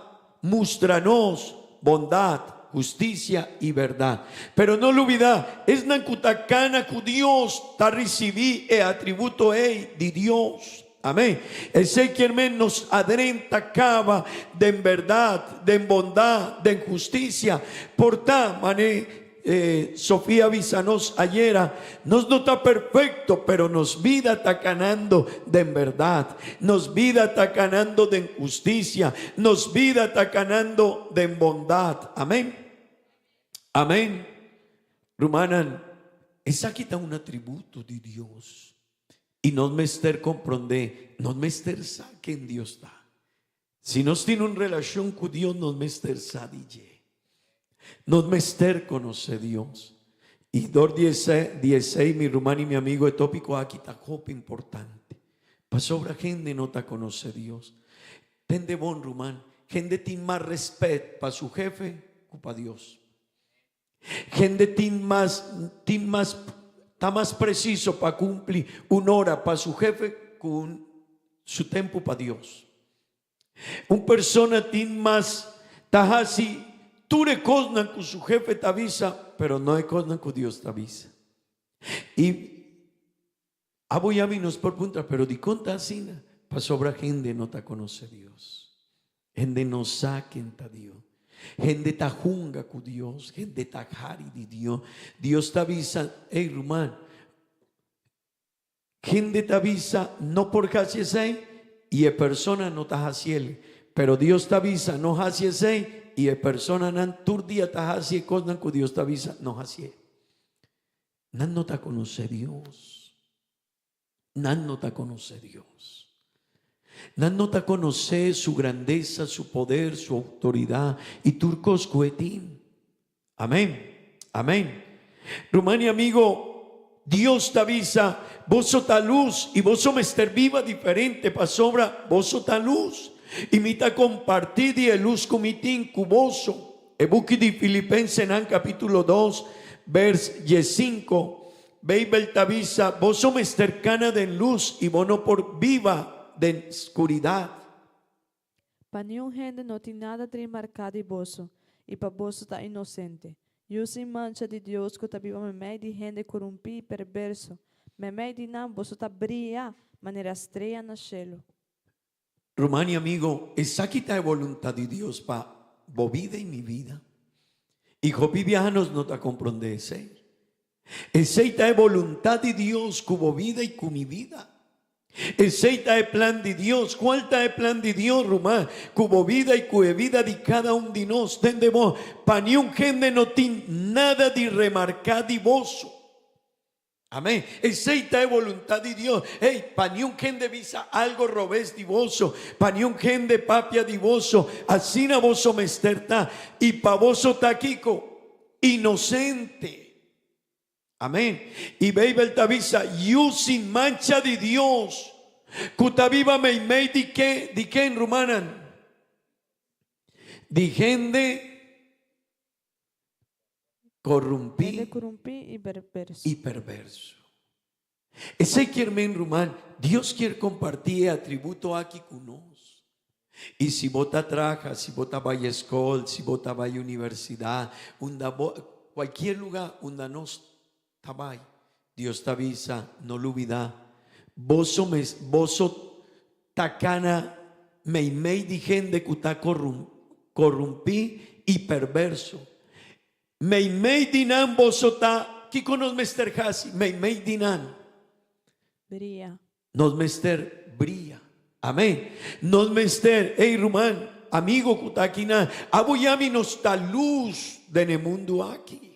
mustra nos bondat, hustisia i bèrdat. Pero no lubidá, esnan ku ta kana ku Dios ta risibí e atributo ei di Dios. Amén. Esei kier men nos adrenta kaba den bèrdat, den bondat, den hustisia. Por ta, manera. Sofia a bisa nos ayera, nos no ta perfecto, pero nos bida ta canando den berdad, nos bida ta canando den husticia, nos bida ta canando den bondad. Amen. Amen. Rumannan, esaki ta un atributo di Dios. Y nos mester comprende, nos mester sa ken Dios ta. Si nos tin un relacion cu Dios, nos mester sa di dje. Nos mester conoce Dios. Y dor di ese, di esey, mi ruman y mi amigo, e topico aki ta hopi importante. Pasobra hende no ta conoce Dios. Tende bon, ruman, hende tin mas respet pa su hefe cu pa Dios. Hende tin mas, tin mas, ta mas preciso pa cumpli un ora pa su hefe cu un su tempo pa Dios. Un persona tin mas, ta haci tur e cosnan cu su hefe ta bisa, pero no e cosnan cu Dios ta bisa. Y abo y ami nos por puntra, pero dicon ta asina? Pasobra hende no ta conoce Dios. Hende no sa ken ta Dios. Hende ta hunga ku Dios. Hende ta hari di Dios. Dios ta bisa, Ey ruman, hende ta bisa no por hasi esei i e persona no ta hasi el. Pero Dios ta bisa no hasi esei i e personanan tur dia ta hasi e kosnan ku Dios ta bisa no hasié. Nan no ta konosé Dios. Nan no ta konosé Dios. Nan no ta konosé su grandesa, su poder, su outoridat i tur kos ku e tin. Amén. Amén. Ruman i amigo, Dios ta bisa, Boso ta lus i boso mester biba diferente pasobra boso ta lus. I mi ta kompartí di e lus ku mi tin ku boso. E buki di Filipensenan kapítulo dos, bers diesinko, Beibel ta bisa, Boso mester kana den lus i bo no por biba den skuridat.
Pa niun hende no tin nada trimarká di boso, i pa boso ta inosente. Yu sin mancha di Dios ku ta biba meimei di hende korumpí i perverso, meimei di nan boso ta bria manera strea na shelu.
Ruman i amigo, esaki ta e boluntat di Dios pa bo bida i mi bida. I hopi biaha nos no ta komprondé esei. Esei ta e boluntat di Dios ku bo bida i ku mi bida. Esei ta e plan di Dios. Kual ta e plan di Dios, ruman? Ku bo bida i ku e bida di kada un di nos. Tende bo, pa niun hende no tin nada di remarká di boso. Amén. Esei ta e boluntat di Dios. Ey, pa niun hende bisa algo robes di boso, pa niun hende papia di boso, asina boso mester ta. I pa boso ta kiko? Inosente. Amén. I Beibel ta bisa, Yu sin mancha di Dios, ku ta biba meimei di ke? Di ken, rumannan? Di hende. Korumpí
Hende korumpí i perverso.
i perverso. Esei kier men, ruman, Dios kier kompartí e atributo aki ku nos. I si bo ta traha, si bo ta bai eskol, si bo ta bai universidat, unda bo, kualkier lugá unda nos ta bai, Dios ta bisa, no lubidá, boso mes, boso ta kana meimei di hende ku ta korumpí i perverso. Meimei di nan boso ta, kiko nos mester hasi meimei di nan?
Bria.
Nos mester bria. Amén. Nos mester, ey ruman, amigo ku ta akinan, abo yami nos ta lus den e mundu aki.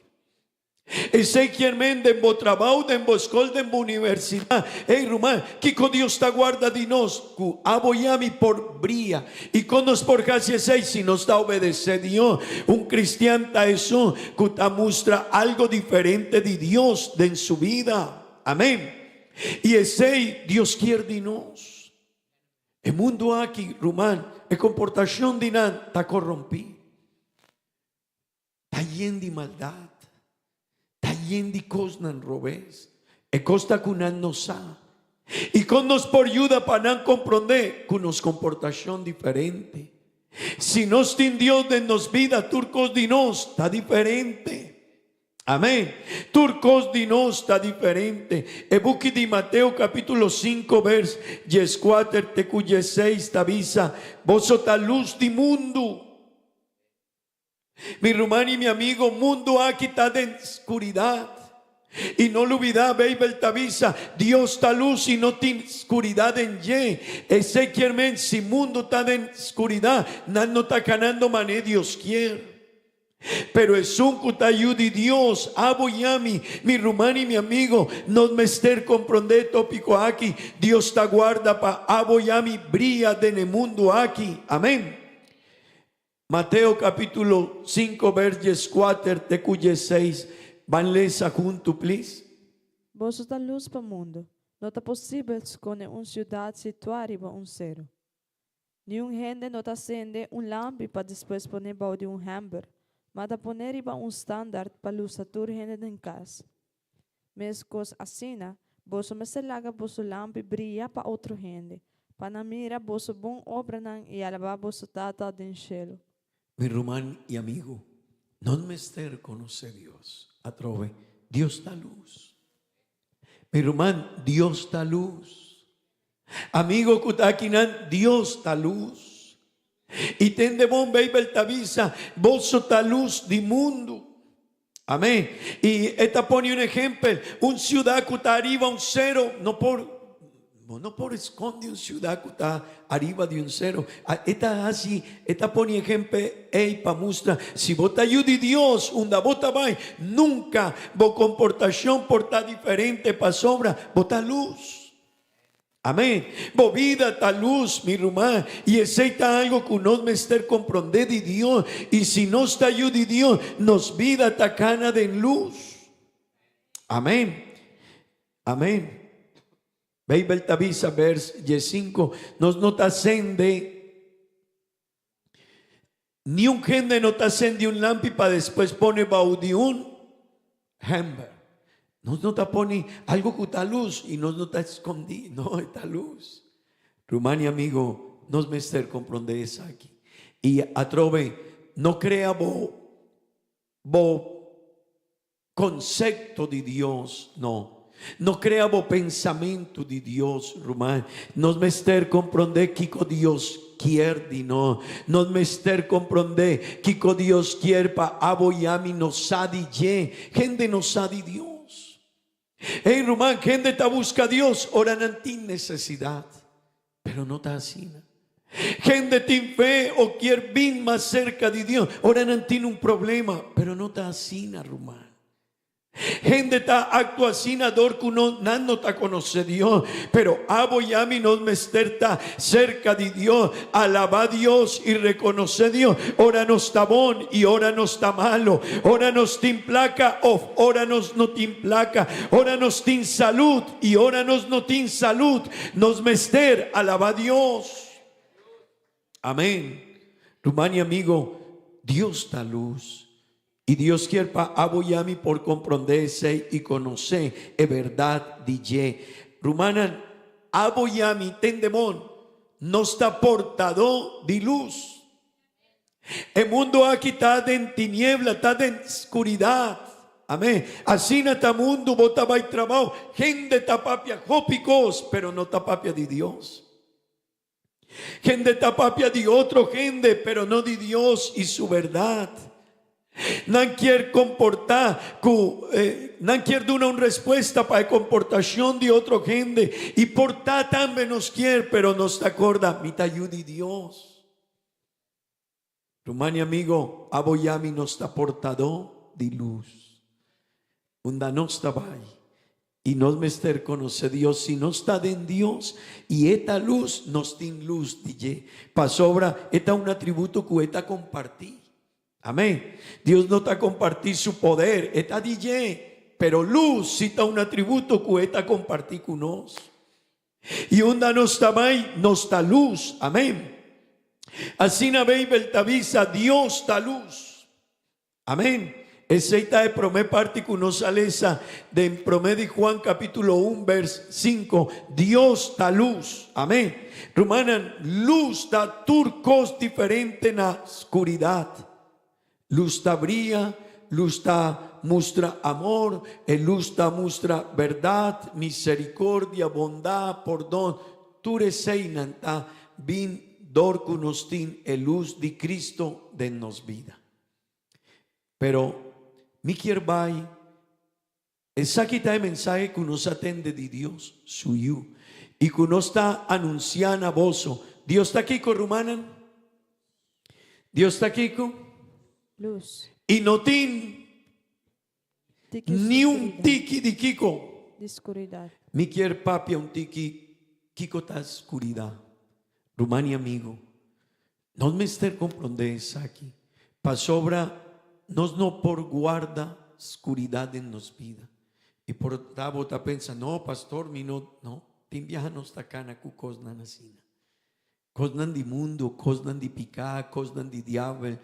Esei kier men den bo trabou, den bo skol, den bo universidat. Ey ruman, kiko Dios ta guarda di nos? Ku abo i ami por bria. I kon nos por hasi esei si nos ta obedesé Dios? Un kristian ta esun ku ta mustra algo diferente di Dios den su bida. Amen. I esei Dios kier di nos. E mundu aki, ruman, e komportashon di nan ta korompí. Ta yen di maldat, ta yen di kosnan robes. E kos ta ku nan no sa. I kon nos por yuda pa nan komprondé ku nos komportashon diferente? Si nos tin Dios den nos bida, tur kos di nos ta diferente. Amén. Tur kos di nos ta diferente. E buki di Mateo kapítulo sinku bers dieskuater te ku diesseis ta bisa, Boso ta lus di mundu. Mi ruman i mi amigo, mundu aki ta den skuridat. I no lubidá, Beibel ta bisa, Dios ta lus i no tin skuridat den dje. Esei kier men, si mundu ta den skuridat, nan no ta kanando manera Dios kier. Pero esun ku ta yu di Dios, abo i ami, mi ruman i mi amigo, nos mester komprondé e tópiko aki, Dios ta guarda pa abo i ami bria den e mundu aki. Amén. Mateo capítulo 5 vers 14 te ku 16. Ban lesa huntu, please.
Boso ta lus pa mundu. No ta posibel skonde un siudat situá riba un seru. Niun hende no ta sende un lampi pa despues pon'é bou di un hèmber, ma ta pon'é riba un standart pa lusa tur hende den kas. Meskos asina, boso mester laga boso lampi bria pa otro hende, pa nan mira boso bon obranan i alabá boso Tata den shelu.
Mi ruman i amigu, nos mester konosé Dios. Atrobe, Dios ta lus. Mi ruman, Dios ta lus. Amigo ku ta akinan, Dios ta lus. I tende bon, Beibel ta bisa, Boso ta lus di mundu. Amén. I e ta pone un ehempel, un siudat ku ta ariba un sero no por, bo no por eskonde un siudat ku ta ariba di un sero. E ta hasi, e ta pone ehempel ei pa mustra, si bo ta yu di Dios, unda bo ta bai, nunka bo komportashon por ta diferente pasobra bo ta lus. Amén. Bo bida ta lus, mi ruman, i esei ta algo ku nos mester komprondé di Dios. I si nos ta yu di Dios, nos bida ta kana den lus. Amén. Amén. Beibel ta bisa, vers diesinko, Nos no ta sende, niun hende no ta sende un lampi pa despues pone bou di un hember. Nos no ta pone algo ku ta lus i nos no ta skondí. No, e ta lus. Ruman i amigo, nos mester komprondé esaki. I atrobe, no krea bo bo Konsepto di Dios, no. No krea bo pensamentu di Dios, ruman. Nos mester komprondé kiko Dios kier di nos. Nos mester komprondé kiko Dios kier pa abo i ami nos sa di dje. Hende no sa di Dios. Ey, ruman, hende ta buska Dios ora nan tin nesesidat. Pero no ta asina. Hende tin fe o kier bin mas serka di Dios ora nan tin un problema, pero no ta asina, ruman. Hende ta aktua asina dor ku no nan no ta konosé Dios, pero abo i ami nos mester ta serka di Dios, alabá Dios i rekonosé Dios ora nos ta bon i ora nos ta malo, ora nos tin plaka òf ora nos no tin plaka, ora nos tin salud I ora nos no tin salud, nos mester alaba Dios. Amen. Ruman i amigo, Dios ta lus. I Dios kier pa abo i ami por comprende esey i conoce e berdad di dje. Rumannan, abo i ami tende bon, nos ta portadó di lus. E mundo aki ta den tiniebla, ta den skuridat. Amén. Asina ta mundu, bo ta bai trabou, hende ta papia hopi kos, pero no ta papia di Dios. Hende ta papia di otro hende, pero no di Dios i su bèrdat. Nan kier komportá ku nan kier duna un respuesta pa e komportashon di otro hende i por ta tambe nos kier, pero nos ta korda, mi ta yu di Dios. Ruman i amigo, abo i ami nos ta portadó di lus. Unda nos ta bai i nos mester konosé Dios. Si nos ta den Dios i E ta lus, nos tin lus di dje, pasobra e ta un atributo ku E ta kompartí. Amén. Dios no ta kompartí su poder, e ta di dje, pero lus si ta un atributo ku E ta kompartí ku nos. I unda nos ta bai, nos ta lus. Amén. Asina Beibel ta bisa, Dios ta lus. Amén. Esei ta e promé parti ku nos a lesa den Promé di Juan kapítulo un bers sinku, Dios ta lus. Amén. Rumannan, lus ta tur kos diferente na skuridat. Lus ta bria, lus ta mustra amor, e lus ta mustra bèrdat, miserikordia, bondat, pordon, tur eseinan ta bin dor ku nos tin e lus di Kristo den nos bida. Pero mi kier bai, esaki ta e mensahe ku nos a tende di Dios, su Yu, i ku nos ta anunsiá na boso. Dios ta kiko, rumannan? Dios ta kiko?
Lus.
I no tin
Tiki
ni un
oscuridad.
tiki di kiko?
Di scuridad.
Mi kier papia un tiki kiko ta scuridad. Ruman i amigo, nos mester comprende esaki, pasobra nos no por guarda scuridad den nos bida. I por ta bo ta pensa, no pastor mi no, no, tin biaha nos ta cana cu cosnan asina. Kosnan di mundu, kosnan di piká, kosnan di diabel,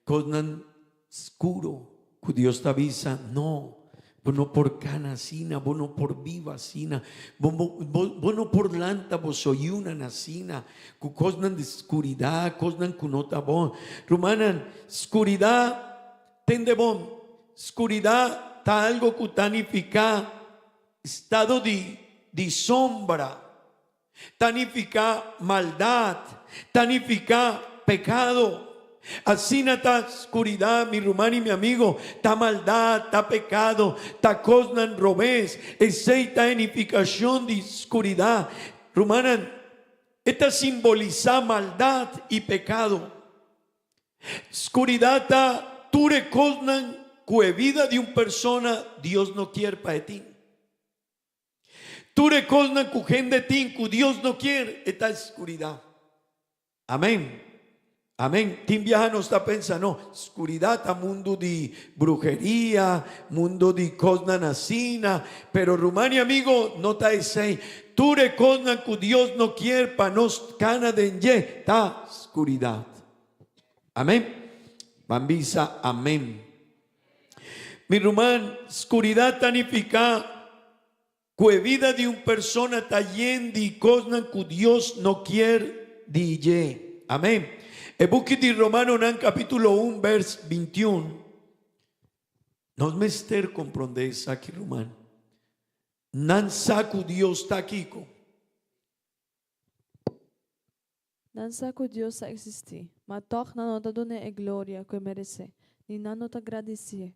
kosnan skuro ku Dios ta bisa, No, bo no por kana asina, bo no por biba asina, bo, bo, bo no por lanta boso yunan asina, ku kosnan di skuridat, kosnan ku no ta bon. Rumannan, skuridat, tende bon, skuridat ta algo ku ta nifiká estado di, di sombra. Ta nifiká maldat, ta nifiká pekado. Asina ta skuridat, mi ruman i mi amigo, ta maldat, ta pekado, ta kosnan robes. Esei ta e nifikashon di skuridat. Rumannan, e ta simbolisá maldat i pekado. Skuridat ta tur e kosnan ku e bida di un persona Dios no kier pa e tin. Tur e kosnan ku hende tin ku Dios no kier, e ta skuridat. Amen. Amen. Tin biaha nos ta pensa, no, skuridat ta mundu di bruheria, mundu di kosnan asina, pero ruman i amigo, no ta esei. Tur e kosnan ku Dios no kier pa nos kana den dje ta skuridat. Amen. Ban bisa amen. Mi ruman, skuridat ta nifiká ku e bida di un persona ta yen di kosnan ku Dios no kier di dje. Amén. E buki di Romanonan kapítulo un bèrs bintiun. Nos mester komprondé esaki, ruman. Nan sa ku Dios ta kiko?
Nan sa ku Dios ta eksistí, ma tòg nan no ta dun'é e gloria ku e meresé, ni nan no ta gradisié.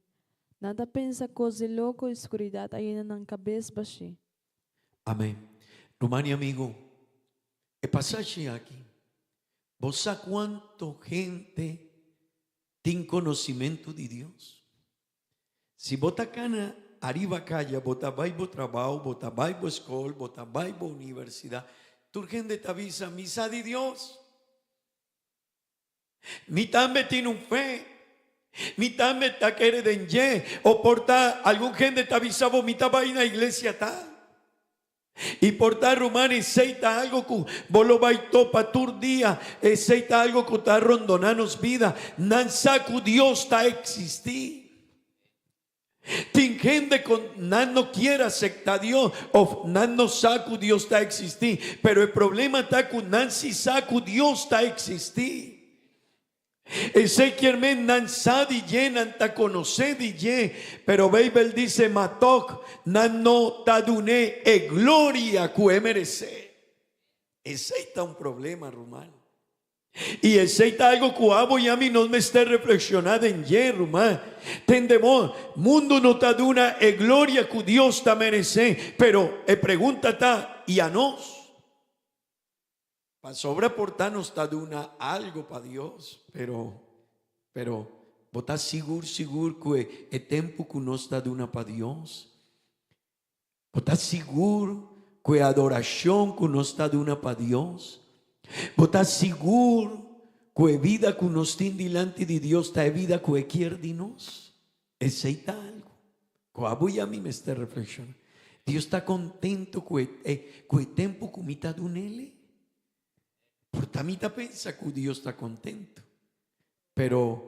Nan ta pensa kos di loko i skuridat a yena nan kabes bashí.
Amén. Ruman i amigu, e pasashi aki, bo sa kuantu hente tin konosimentu di Dios? Si bo ta kana ariba kaya, bo ta bai bo trabao, bo ta bai bo skol, bo ta bai bo universidat, tur hende ta bisa, Mi sa di Dios. Mi tambe tin un fe. Mi tambe ta kere den dje. O por ta algun hende ta bisa bo, Mi ta bai na iglesia tal. I por ta ruman esei ta algo ku bo lo bai topa tur dia, esei ta algo ku ta rondoná nos bida. Nan sa ku Dios ta eksistí. Tin hende ku nan no kier acepta Dios of nan no sa ku Dios ta eksistí, pero e problema ta ku nan si sa ku Dios ta eksistí. Esei kier men nan sa di dje, nan ta konosé di dje, pero Beibel dise ma tòg nan no ta dun'é e gloria ku e meresé. Esei ta un problema, ruman. I esei ta algo ku abo i ami nos mester reflekshoná den dje, ruman. Tende bon, mundu no ta duna e gloria ku Dios ta meresé, pero e pregunta ta, i anos? Pasobra por ta nos ta duna algo pa Dios, pero, pero bo ta sigur sigur ku e e tempu ku nos ta duna pa Dios? Bo ta sigur ku e adorashon ku nos ta duna pa Dios? Bo ta sigur ku e bida ku nos tin dilanti di Dios ta e bida ku e kier di nos? Esei ta algu ku abo i ami mester reflekshoná. Dios ta kontentu ku e ku e tempu ku mi ta dun'El? Por ta mi ta pensa ku Dios ta kontentu, pero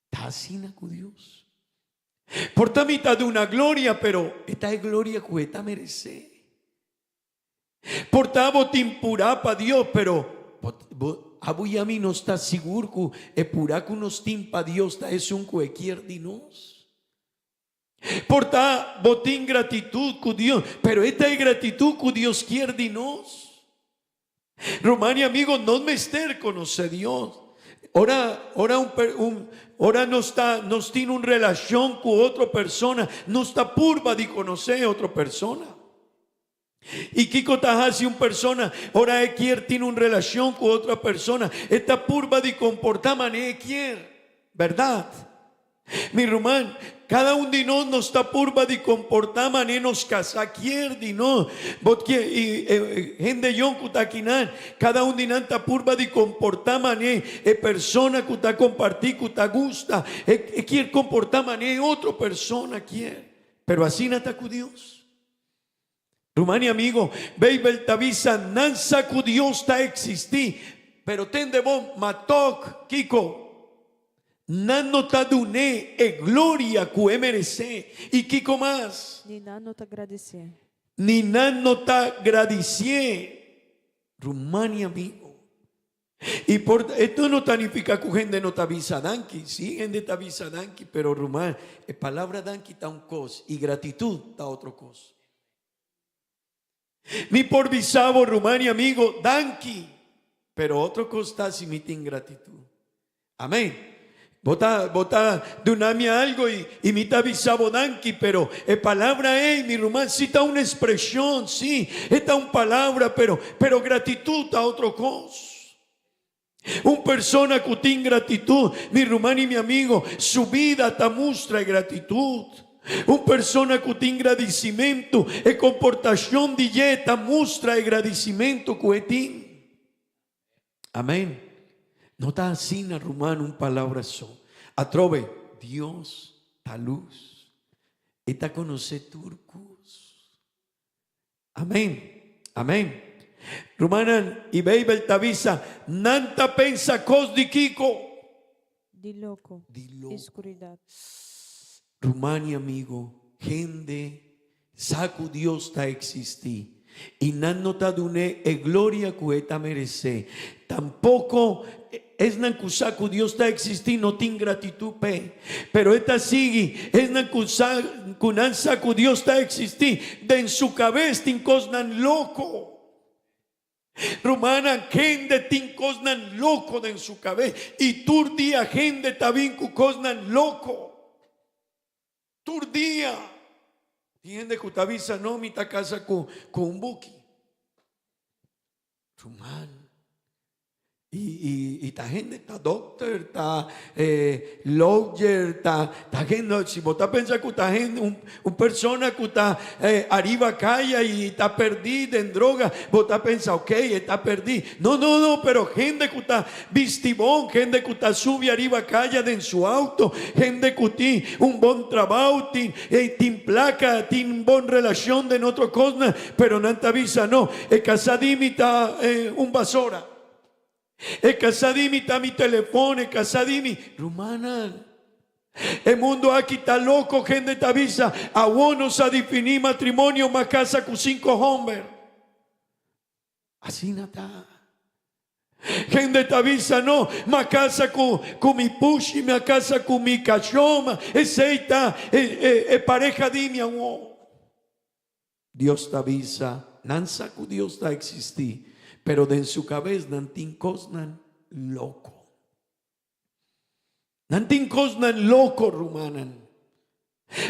ta asina ku Dios? Por ta mi ta duna gloria, pero e ta e gloria ku e ta meresé? Por ta bo tin purá pa Dios, pero bo, abo i ami nos ta sigur ku e purá ku nos tin pa Dios ta esun ku e kier di nos? Por ta bo tin gratitut ku Dios, pero e ta e gratitut ku Dios kier di nos? Ruman i amigo, nos mester konosé Dios. Ora, ora un, un, ora nos ta, nos tin un relashon ku otro persona, nos ta purba di konosé otro persona. I kiko ta hasi un persona ora e kier tin un relashon ku otro persona? E ta purba di komportá manera e kier, bèrdat? Mi ruman, kada un di nos nos ta purba di komportá manera nos kasá kier di nos. Bo kier, i e hende yon ku ta akinan, kada un di nan ta purba di komportá manera e persona ku ta kompartí ku ta gusta. E kier komportá manera e otro persona kier. Pero asina ta ku Dios. Ruman i amigo, Beibel ta bisa nan sa ku Dios ta eksistí, pero tende bon, ma tòg, kiko? Nan no ta dun'é e gloria ku e meresé. I kiko mas?
Ni nan no ta gradisié.
Ni nan no ta gradisié. Ruman i amigo, I por esto no ta nifica cu hende no ta bisa danki. Si, hende ta bisa danki, pero ruman, e palabra danki ta un cos y gratitud ta otro cos. Mi por bisa bo, ruman y amigo, danki, pero otro cos ta si mi tin gratitud. Amén. Bo ta, bo ta duna mi algo y, y mi ta bisa bo danki, pero e palabra ey, mi ruman, si ta un expresion, si, e ta un palabra, pero, pero gratitud ta otro cos. Un persona cu tin gratitud, mi ruman y mi amigo, su bida ta mustra e gratitud. Un persona cu tin gradicimento, e comportacion di dje ta mustra e gradicimento cu e tin. Amén. No ta asina, ruman, un palabra so. Atrobe, Dios ta lus. E ta konosé tur kos. Amén. Amén. Rumannan, i Beibel ta bisa, nan ta pensa kos di kiko?
Di loko.
Di loko.
I skuridat.
Ruman i amigo, hende sa ku Dios ta eksistí i nan no ta dun'é e gloria ku e ta meresé. Tampoko esnan ku sa ku Dios ta eksistí no tin gratitut p'e. Pero e ta sigui, esnan ku sa ku nan sa ku Dios ta eksistí, den su kabes tin kosnan loko. Rumannan, hende tin kosnan loko den su kabes i tur dia hende ta bin ku kosnan loko. Tur dia. Tin hende ku ta bisa, No, mi ta kasa ku un buki. Ruman, I ta hende ta dokter, ta lawyer, ta hende, si bo ta pensa ku ta hende un persona ku ta ariba kaya i ta perdí den droga, bo ta pensa ok e ta perdí. No, no, no, pero hende ku ta bisti bon, hende ku ta subi ariba kaya den su auto, hende ku tin un bon trabou, tin tin plaka, tin bon relashon den otro kosnan, Pero nan ta bisa, No, e kasá di mi ta un basora. E kasá di mi ta mi telefon, e kasá di mi. Rumannan, e mundu aki ta loko, hende ta bisa, Awor nos a definí matrimonio, m'a kasa ku sinku hòmber. Asina ta. Hende ta bisa, No, m'a kasa ku ku mi pushi, mi a kasa ku mi kachó, esei ta e e e pareha di mi awor. Dios ta bisa, Nan sa ku Dios ta eksistí, pero den su kabes nan tin kosnan loko. Nan tin kosnan loko, rumannan.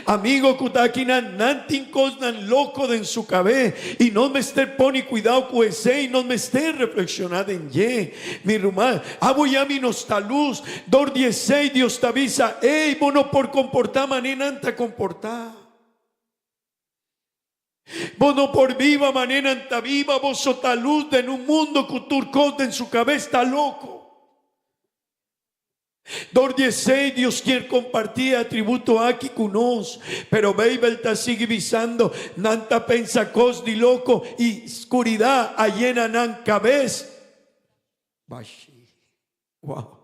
Amigo ku ta akinan, nan tin kosnan loko den su kabes i nos mester pone kuidou ku esei, nos mester reflekshoná den dje. Mi ruman, abo ya mi nos ta lus. Dor di esei Dios ta bisa, Ey, bo no por komportá manera nan ta komportá. Bo no por biba manera nan ta biba, boso ta lus den un mundo ku tur kos den su kabes ta loko. Dor di esei Dios kier kompartí e atributo aki ku nos, pero Beibel ta sigui bisando, Nan ta pensa kos di loko i skuridat a yena nan kabes. Bashí. Wow!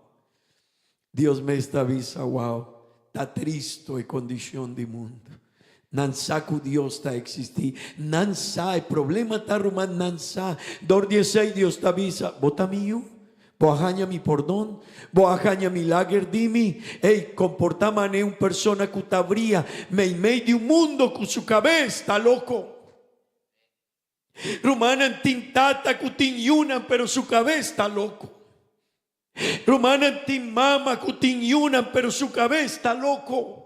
Dios mes ta bisa, wow, ta tristo e kondishon di mundu. Nan sa ku Dios ta eksistí. Nan sa, e problema ta ruman, nan sa. Dor di esei Dios ta bisa, bo ta mi yu? Bo a haña mi pordon? Bo a haña milager di mi? Ey, komportá manera un persona ku ta bria meimei di un mundo ku su kabes ta loko. Rumannan tin tata ku tin yunan pero su kabes ta loko. Rumannan tin mama ku tin yunan pero su kabes ta loko.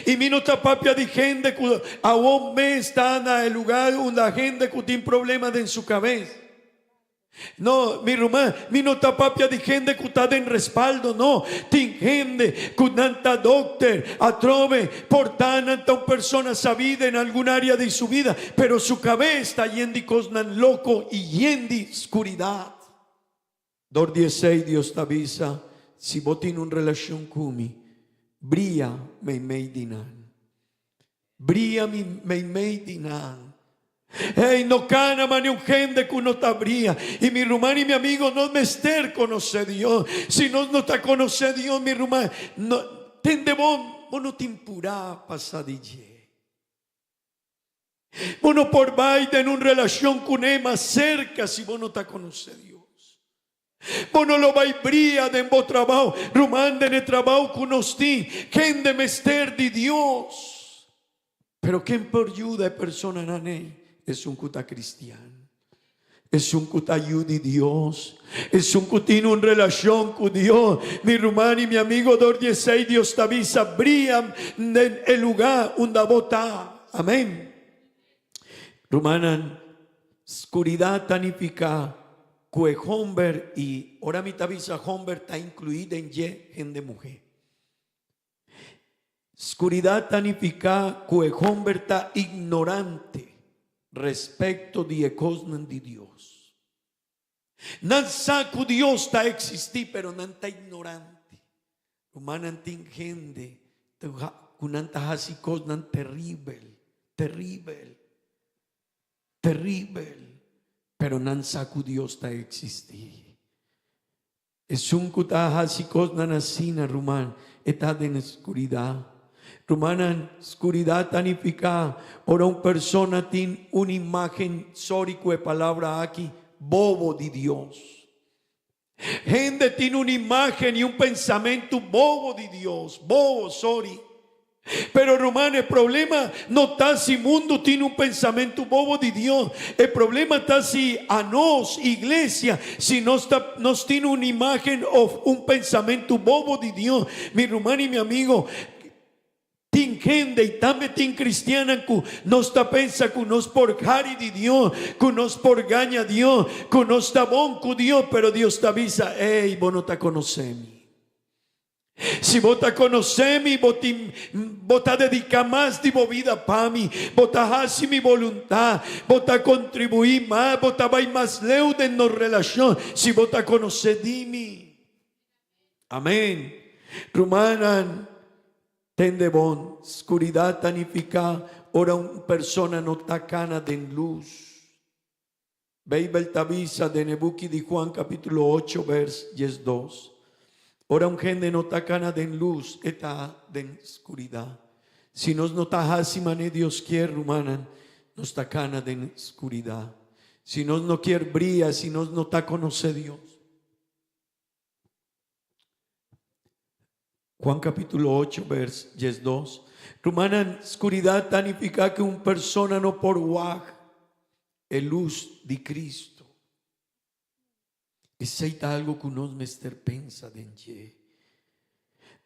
I mi no ta papia di hende ku awor mes ta na e lugar unda hende ku tin problema den su kabes. No, mi ruman, mi no ta papia di hende ku ta den respaldo, no. Tin hende ku nan ta dokter, atrobe, por ta nan ta un persona sabida en algun área di su vida, pero su kabes ta yen di kosnan loko i yen di skuridat. Dor di esei Dios ta bisa, Si bo tin un relashon ku mi, bria meimei di nan. Bria mi meimei di nan. Hey, no kana mane un hende ku no ta bria. I mi ruman i mi amigo, nos mester konosé Dios. Si nos no ta konosé Dios, mi ruman, no, tende bon, bo no tin purá pa sa di dje. Bo no por bai den un relashon kuné mas serka si bo no ta konosé Dios. Bo no lo bai bria den bo trabou. Ruman, den e trabou ku nos tin, kende mester di Dios. Pero ken por yuda e personanan ei? Esun ku ta kristian. Esun ku ta yu di Dios. Esun ku tin un relashon ku Dios. Mi ruman i mi amigo, dor di esei Dios ta bisa, Bria den e lugá unda bo ta. Amén. Rumannan, skuridat ta nifiká ku e homber, i ora mi ta bisa homber ta inkluí den dje hende muhé. Skuridat ta nifiká ku e homber ta ignorante respekto di e kosnan di Dios. Nan sa ku Dios ta eksistí, pero nan ta ignorante. Rumannan, tin hende ku nan ta hasi kosnan teribel, teribel, teribel, pero nan sa ku Dios ta eksistí. Esun ku ta hasi kosnan asina, ruman, e ta den skuridat. Rumannan, skuridat ta nifiká ora un persona tin un imágen, sòri ku e palabra aki, bobo di Dios. Hende tin un imágen i un pensamentu bobo di Dios, bobo, sòri. Pero ruman, e problema no ta si mundu tin un pensamentu bobo di Dios. E problema ta si anos, iglesia, si nos ta nos tin un imagen of un pensamentu bobo di Dios. Mi ruman y mi amigo, tin hende y tambe tin cristiannan cu nos ta pensa cu nos por hari di Dios, cu nos por gaña Dios, cu nos ta bon cu Dios, pero Dios ta bisa, ey, bo no ta conoce mi. Si bo ta konosé mi, bo tin, bo ta dediká mas di bo bida pa mi, bo ta hasi mi boluntat, bo ta kontribuí mas, bo ta bai mas leu den nos relashon, si bo ta konosé di mi. Amén. Rumannan, tende bon, skuridat ta nifiká ora un persona no ta kana den lus. Beibel ta bisa den e buki di Juan capítulo ocho vers diesdos, Ora un hende no ta cana den luz, e ta den scuridad. Si nos no ta haci mane Dios kier, rumannan, nos ta cana den scuridad. Si nos no kier bria, si nos no ta conoce Dios. Juan capítulo ocho vers diesdos, Rumannan, scuridad ta nifica cu un persona no por wak e luz di Cristo. Esey ta algo cu nos mester pensa den dje.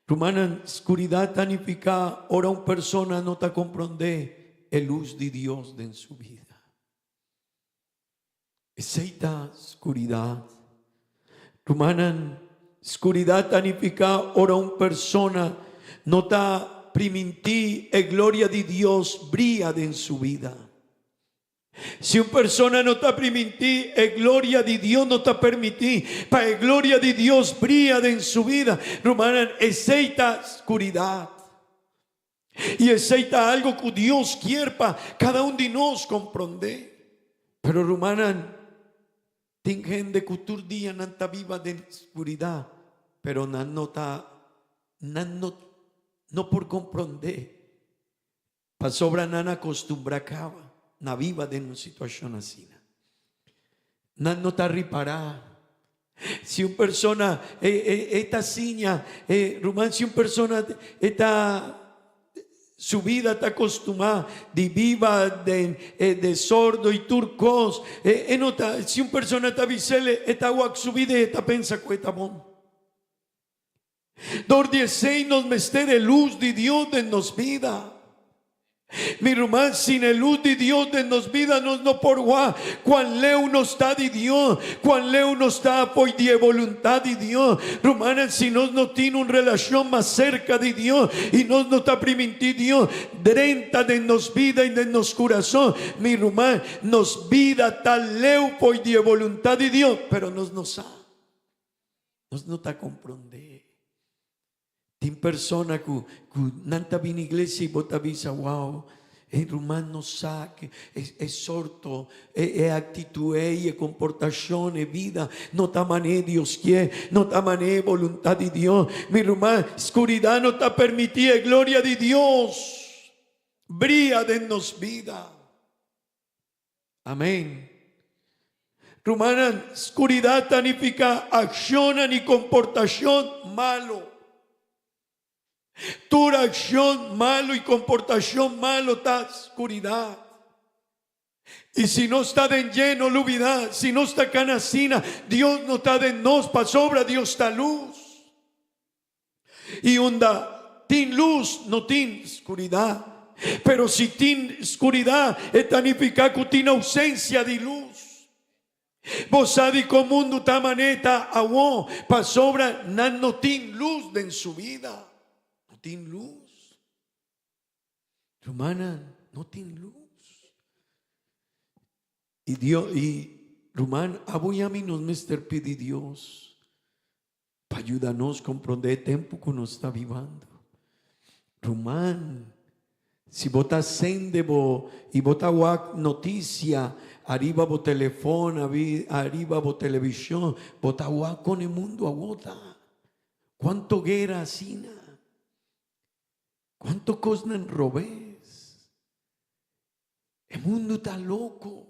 Rumannan, scuridad ta nifica ora un persona no ta compronde e luz di Dios den su bida. Esei ta skuridat. Rumannan, skuridat ta nifiká ora un persona no ta primintí e gloria di Dios bria den su bida. Si un persona no ta primintí e gloria di Dios, no ta permití pa e gloria di Dios bria den su bida, rumannan, esei ta skuridat. I esei ta algo ku Dios kier pa kada un di nos komprondé. Pero rumannan, tin hende ku tur dia nan ta biba den skuridat, pero nan no ta, nan no, no por komprondé, pasobra nan a kostumbrá kaba na biba den un situashon asina. Nan no ta ripará. Si un persona e ta siña, ruman, si un persona e ta. Su bida ta kostumá di biba den e desordo i tur kos. E no ta, si un persona ta bis'el, e ta wak su bida i e ta pensa ku e ta bon. Dor di esei nos mester e lus di Dios den nos bida. Mi ruman, sin e lus di Dios den nos bida nos no por wak cuan leu nos ta di Dios, cuan leu nos ta apoy di e voluntad di Dios. Rumannan, si nos no tin un relacion mas cerca di Dios y nos no ta priminti Dios drenta den nos bida y den nos curazon, mi ruman, nos bida ta leu fo'i di e voluntad di Dios, pero nos no sa. Nos no ta comprende. Tin persona cu cu nan ta bini iglesia y bo ta bisa wow e ruman no sa ke e sorto e e actitud ey e comportacion e bida no ta mane Dios kier no ta mane e boluntad di Dios mi ruman scuridad no ta permiti e gloria di Dios bria den nos bida. Amen. Rumannan, skuridat ta nifiká akshonnan i komportashon malu. Tur akshon malu i komportashon malu ta skuridat. I si nos ta den dje, no lubidá, si nos ta kana asina, Dios no ta den nos, pasobra Dios ta lus. I unda tin lus no tin skuridat. Pero si tin skuridat e ta nifiká ku tin ousensia di lus. Bo sa dikon mundu ta manera ta awó? Pasobra nan no tin lus den su bida. No tin lus. Rumannan, no tin lus. I Dios, i ruman, abo i ami nos mester pidi Dios Pa yuda nos komprondé e tempu ku nos ta bibando. Ruman, si bo ta sende bo i bo ta wak notisia ariba bo telefòn, ariba bo televishon, bo ta wak kon e mundu awor ta. Kuantu guera asina! Kuantu kosnan robes! E mundu ta loko.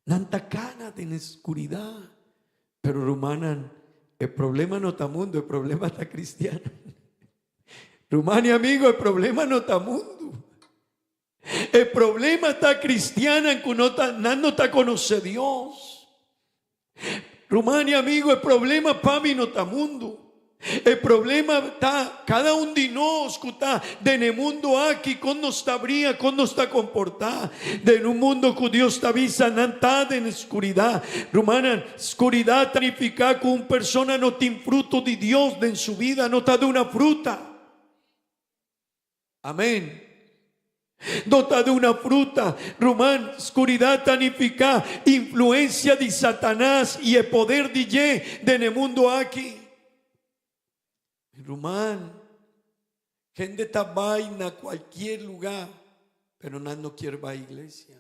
Nan ta kana den e skuridat. Pero rumannan, e problema no ta mundu, e problema ta kristiannan. Ruman i amigo, e problema no ta mundu. E problema ta kristiannan ku no ta, nan no ta konosé Dios. Ruman i amigo, e problema pa mi no ta mundu. E problema ta kada un di nos ku ta den e mundu aki, kon nos ta bria, kon nos ta komportá den un mundu ku Dios ta bisa nan ta den skuridat. Rumannan, skuridat ta nifiká ku un persona no tin fruto di Dios den su bida, no ta duna fruta. Amén. No ta duna fruta. Ruman, skuridat ta nifiká influensia di Satanas i e poder di dje den e mundu aki. Ruman, hende ta bai na kualkier lugá, pero nan no kier bai iglesia.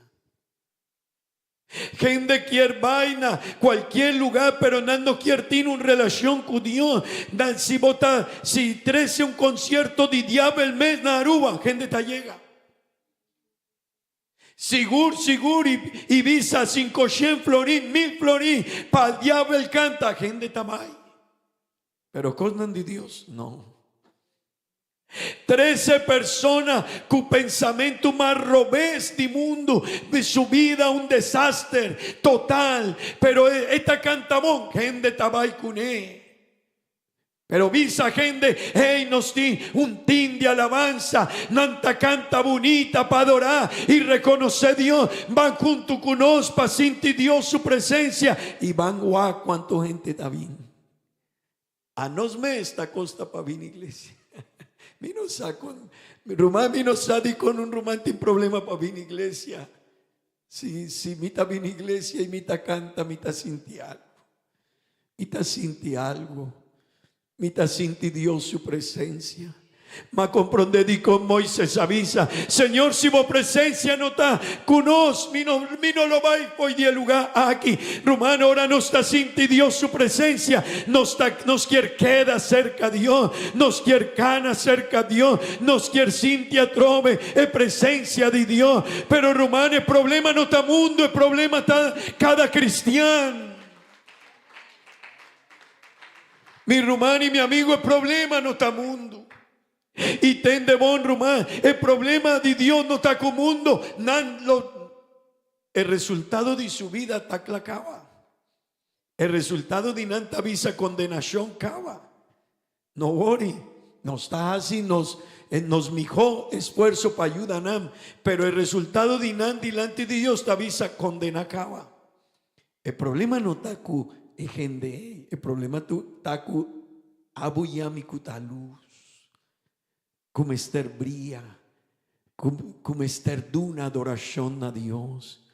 Hende kier bai na cualkier lugar pero nan no kier tin un relacion cu Dios. Nan si bo ta si trece un concierto di diabel mes na Aruba hende ta yega. Sigur sigur y bisa cincoshen florin mil florin pa diabel canta hende ta bai. Pero cosnan di Dios no. Trese persona ku pensamentu mas robes di mundu, di su bida un desaster total, pero e ta kanta bon, hende ta bai kuné. Pero bisa hende, hey, nos tin un tin di alabansa, nan ta kanta bunita pa adorá i rekonosé Dios, ban huntu ku nos pa sinti Dios su presensia i ban wak kuantu hende ta bin. A nos mes ta kosta pa bini iglesia. Mi no sa kon, ruman mi no sa dikon un ruman tin problema pa bini iglesia. Si, si mi ta bini iglesia i mi ta kanta, mi ta sinti algu. Mi ta sinti algu. Mi ta sinti Dios su presensia. Ma komprondé dikon Moises a bisa, Señor, si bo presensia no ta ku nos, mi no, mi no lo bai fo'i di e lugá aki. Ruman, ora nos ta sinti Dios su presensia, nos ta, nos kier keda serka Dios, nos kier kana serka Dios, nos kier sinti atrobe e presensia di Dios. Pero ruman, e problema no ta mundu, e problema ta kada kristian. Mi ruman i mi amigo, e problema no ta mundu. I tende bon, ruman, e problema di Dios no ta ku mundo, nan lo E resultado di su bida ta kla kaba. E resultado di nan ta bisa kondenashon kaba. No wori, nos ta hasi nos nos mihó esfuerso pa yuda nan, pero e resultado di nan dilanti di Dios ta bisa kondena kaba. E problema no ta ku e hende ei, e problema ta ku abo i ami ku ta lus, ku mester bria, ku mester duna adorashon na Dios,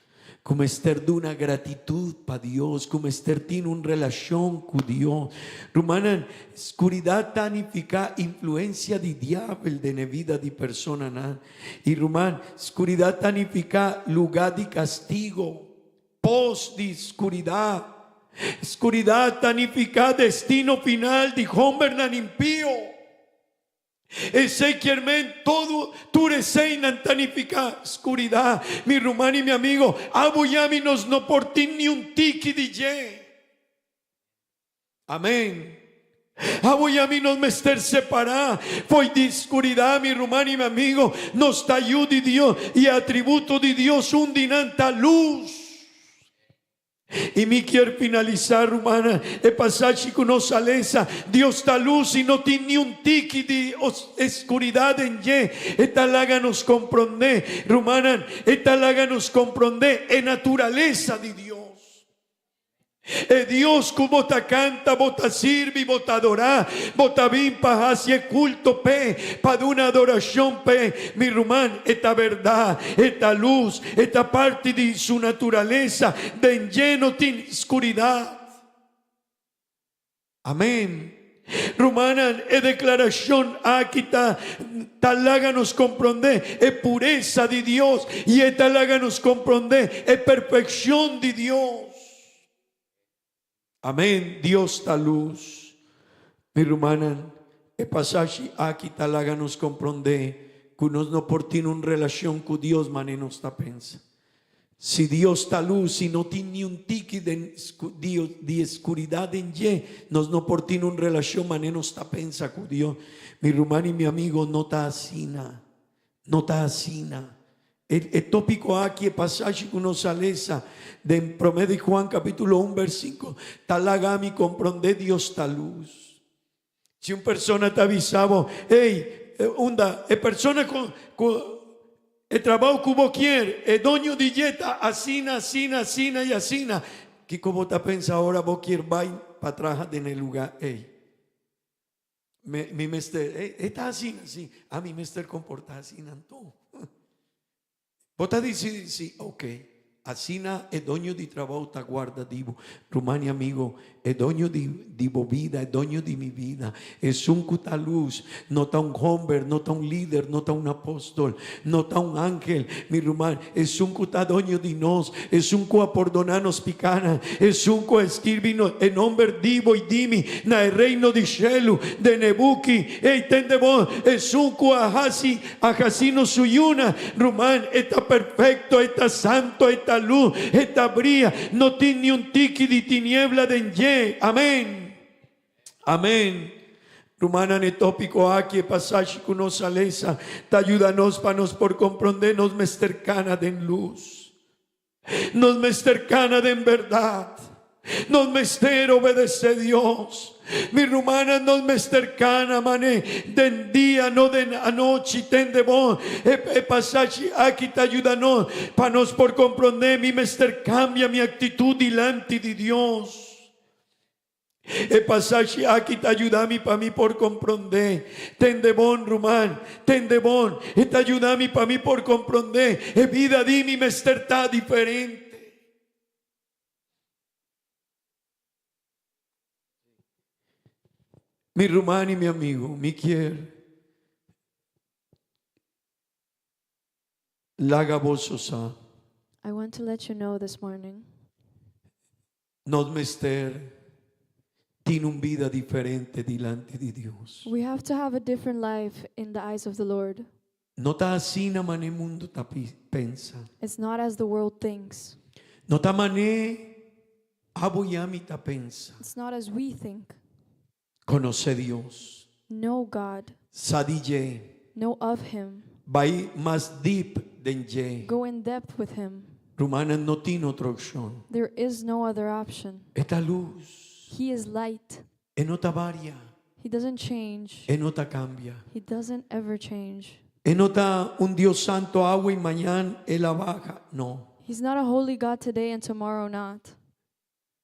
ku mester duna gratitut pa Dios, ku mester tin un relashon ku Dios. Rumannan, skuridat ta nifiká influensia di diabel den e bida di personanan. I ruman, skuridat ta nifiká lugá di kastigo. Pos di skuridat. Skuridat ta nifiká destino final di hombernan impio. Esei kier men todo tur eseinan ta nifiká skuridat. Mi ruman i mi amigo, abo i ami nos no por tin niun tiki di dje. Amén. Abo i ami nos mester separá fo'i di skuridat, mi ruman i mi amigo. Nos ta yu di Dios i e atributo di Dios un di nan ta lus. I mi kier finalisá, rumannan, e pasashi ku nos a lesa, Dios ta lus i no tin niun tiki di skuridat den dje. E ta laga nos komprondé, rumannan, e ta laga nos komprondé e naturalesa di Dios. E Dios ku bo ta kanta, bo ta sirbi, bo ta adorá, bo ta bin pa hasi e kulto p'e, pa duna adorashon p'e, mi ruman, e ta bèrdat, e ta lus, e ta parti di su naturalesa, den dje no tin skuridat. Amén. Rumannan, e deklarashon aki ta ta laga nos komprondé e puresa di Dios i e ta laga nos komprondé e perfekshon di Dios. Amén. Dios ta lus. Mi rumannan, e pasashi aki ta laga nos komprondé ku nos no por tin un relashon ku Dios manera nos ta pensa. Si Dios ta lus i no tin niun tiki di eskuridat den dje, nos no por tin un relashon manera nos ta pensa ku Dios. Mi ruman i mi amigo, no ta asina. No ta asina. E tópiko aki, e pasashi ku nos a lesa den Promé di Juan kapítulo un bèrsikulo, ta laga mi komprondé Dios ta lus. Si un persona ta bisa bo, Ey, unda e persona cu cu e trabao cu bo kier, e doño di dje ta asina, asina, asina y asina, kico bo ta pensa ora bo kier bay pa traha den e lugar ey? Me, mi mester, e, e ta asina, si, ami mester comporta asina anto. Bo ta dicidi si, ok, asina e doño di trabou ta guarda di bo. Ruman i amigo, e doño di di bo bida, e doño di mi bida, esun cu ta luz, no ta un homber, no ta un lider, no ta un apostol, no ta un angel, mi ruman, esun cu ta doño di nos, esun cu a pordona nos picanan, esun cu a skirbi no e nomber di bo i di mi na e reino di shelu, den e buki, ey tende bo, esun cu a haci A hasi nos su yuna, ruman, e ta perfecto, e ta santo, e ta luz, e ta bria, no tin ni un tiki di tiniebla den dje. Amen. Amen. Rumannan, e topico aki, e pasashi cu nos a lesa, ta yuda nos pa nos por comprende nos mester cana den luz. Nos mester cana den berdad. Nos mester obedece Dios. Mi rumannan, nos mester cana mane den dia, no den anochi. Tende bon, e, e pasashi aki ta yuda nos pa nos por comprende mi mester cambia mi actitud dilanti di Dios. E pasashi aki ta yuda mi pa mi por komprondé. Tende bon, ruman, tende bon. E ta yuda mi pa mi por komprondé e bida di mi mester ta diferente. Mi ruman i mi amigu, mi kier laga boso sa.
I want to let you know this morning.
Nos mester tin un bida diferente dilanti di Dios.
We have to have a different life in the eyes of the Lord.
No ta asina man'e mundu ta pensa.
It's not as the world thinks.
No ta man'e abo i ami ta pensa.
It's not as we think.
Konosé Dios.
Know God.
Sa di dje.
Know of Him.
Bai mas deep den dje.
Go in depth with Him.
Rumannan no tin otro opshon.
There is no other option.
E ta lus.
He is light.
E no ta varia.
He doesn't change.
E no ta kambia.
He doesn't ever change.
E no ta un Dios santo awe i mañan el a baha. No.
He's not a holy God today and tomorrow not.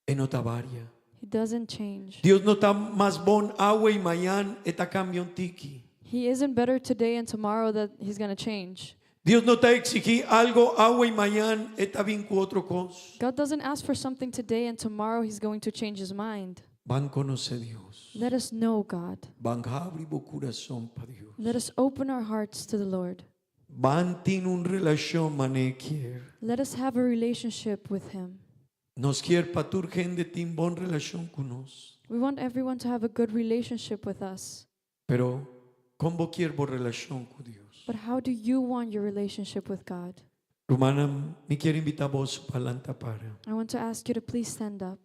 E no ta varia.
He doesn't change.
Dios no ta mas bon awe i mañan e ta kambia un tiki.
He isn't better today and tomorrow that he's going to change.
Dios no ta exigí algo awe i mañan e ta bin ku otro kos.
God doesn't ask for something today and tomorrow he's going to change his mind.
Ban konosé Dios.
Let us know God.
Ban habri bo kurason pa Dios.
Let us open our hearts to the Lord.
Ban tin un relashon manera E kier.
Let us have a relationship with him.
Nos kier pa tur hende tin bon relashon ku nos.
We want everyone to have a good relationship with us.
Pero kon bo kier bo relashon ku Dios?
But how do you want your relationship with God?
Rumannan, mi kier invitá boso pa lanta para.
I want to ask you to please stand up.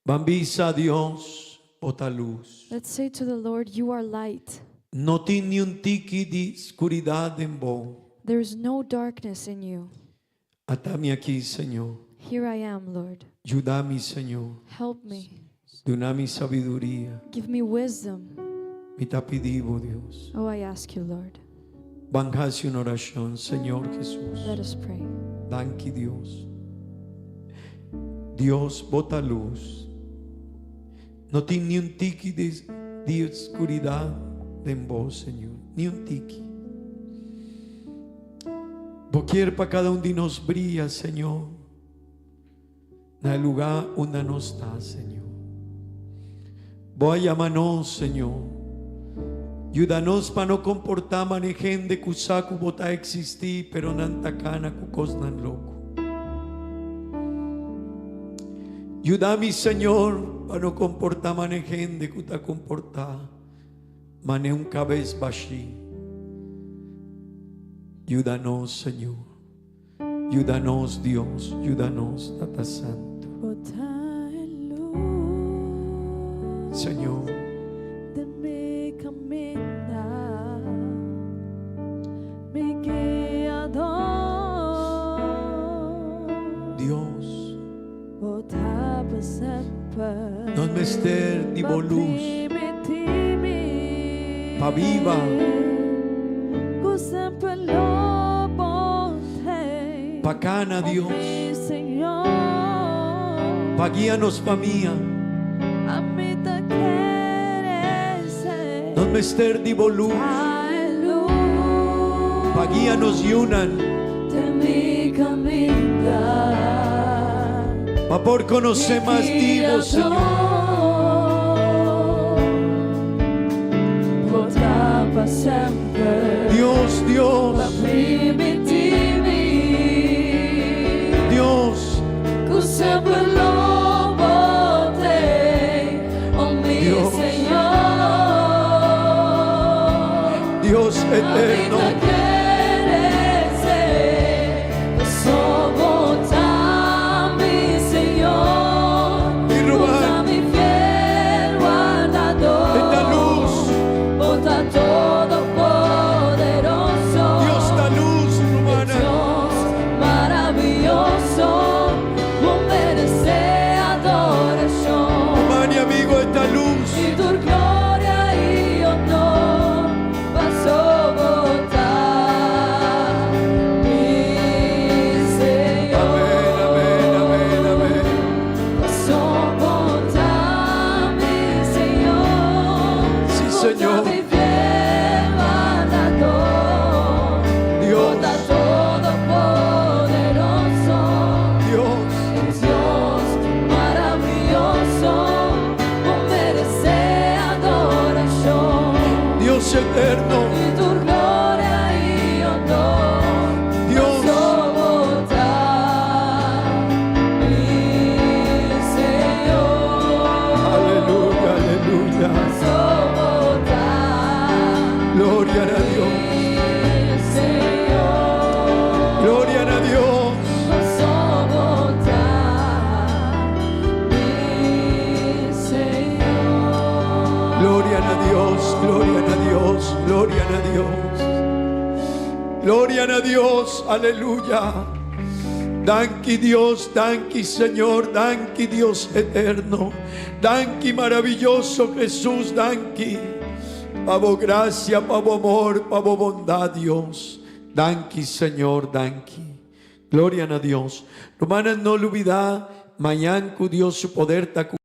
Ban bisa Dios, bo ta lus.
Let's say to the Lord, You are light.
No tin niun tiki di skuridat den bo.
There is no darkness in you.
Ata mi aki, Señor.
Here I am, Lord.
Yuda mi, Señor.
Help me.
Duna mi sabiduria.
Give me wisdom.
Mi ta pidi bo, Dios.
Oh, I ask you, Lord.
Ban hasi un orashon, Señor Jesús.
Let us pray.
Danki Dios. Dios bo ta lus. No tin niun tiki di, di skuridat den bo, Señor. Niun tiki. Bo kier pa kada un di nos bria, Señor, na e lugá unda nos ta, Señor. Bo a yama nos, Señor. Yuda nos pa no komportá manera hende ku sa ku bo ta eksistí, pero nan ta kana ku kosnan loko. Yuda mi, Señor, pa no komportá manera hende ku ta komportá manera un kabes bashí. Yuda nos, Señor. Yuda nos, Dios. Yuda nos, Tata Santu.
Bo ta e lus.
Señor.
Den mi kaminda, mi guiador.
Dios.
Bo ta pa semper.
Nos mester di bo lus. Pa biba. Pa kana, Dios. Pa guia nos famia. Nos mester di bo lus. Pa guia nos yunan. Pa por konosé mas di bo, Señor. Dios, Dios. Dios. Dios. Dios eterno. Mi ruman. E ta lus. Dios ta lus, rumannan. Ruman i amigu, e ta lus. Amèn, amèn, amèn, amèn. Sí, Señor. Dios. Dios.
Dios maravilloso, merece adoración.
Dios eterno.
Y tu gloria y honor.
Dios.
Mi Señor.
Aleluya, aleluya. Gloria a Dios.
Señor.
Gloria a Dios.
Mi Señor.
Gloria na Dios, gloria na Dios, gloria na Dios. Gloria na Dios, aleluya. Danki Dios, danki Señor, danki Dios eterno. Danki maraviyoso Jesús, danki. Pa bo gracia, pa bo amor, pa bo bondad, Dios. Danki Señor, danki. Gloria na Dios. Rumannan, no lubida, mañan cu Dios su poder ta cu.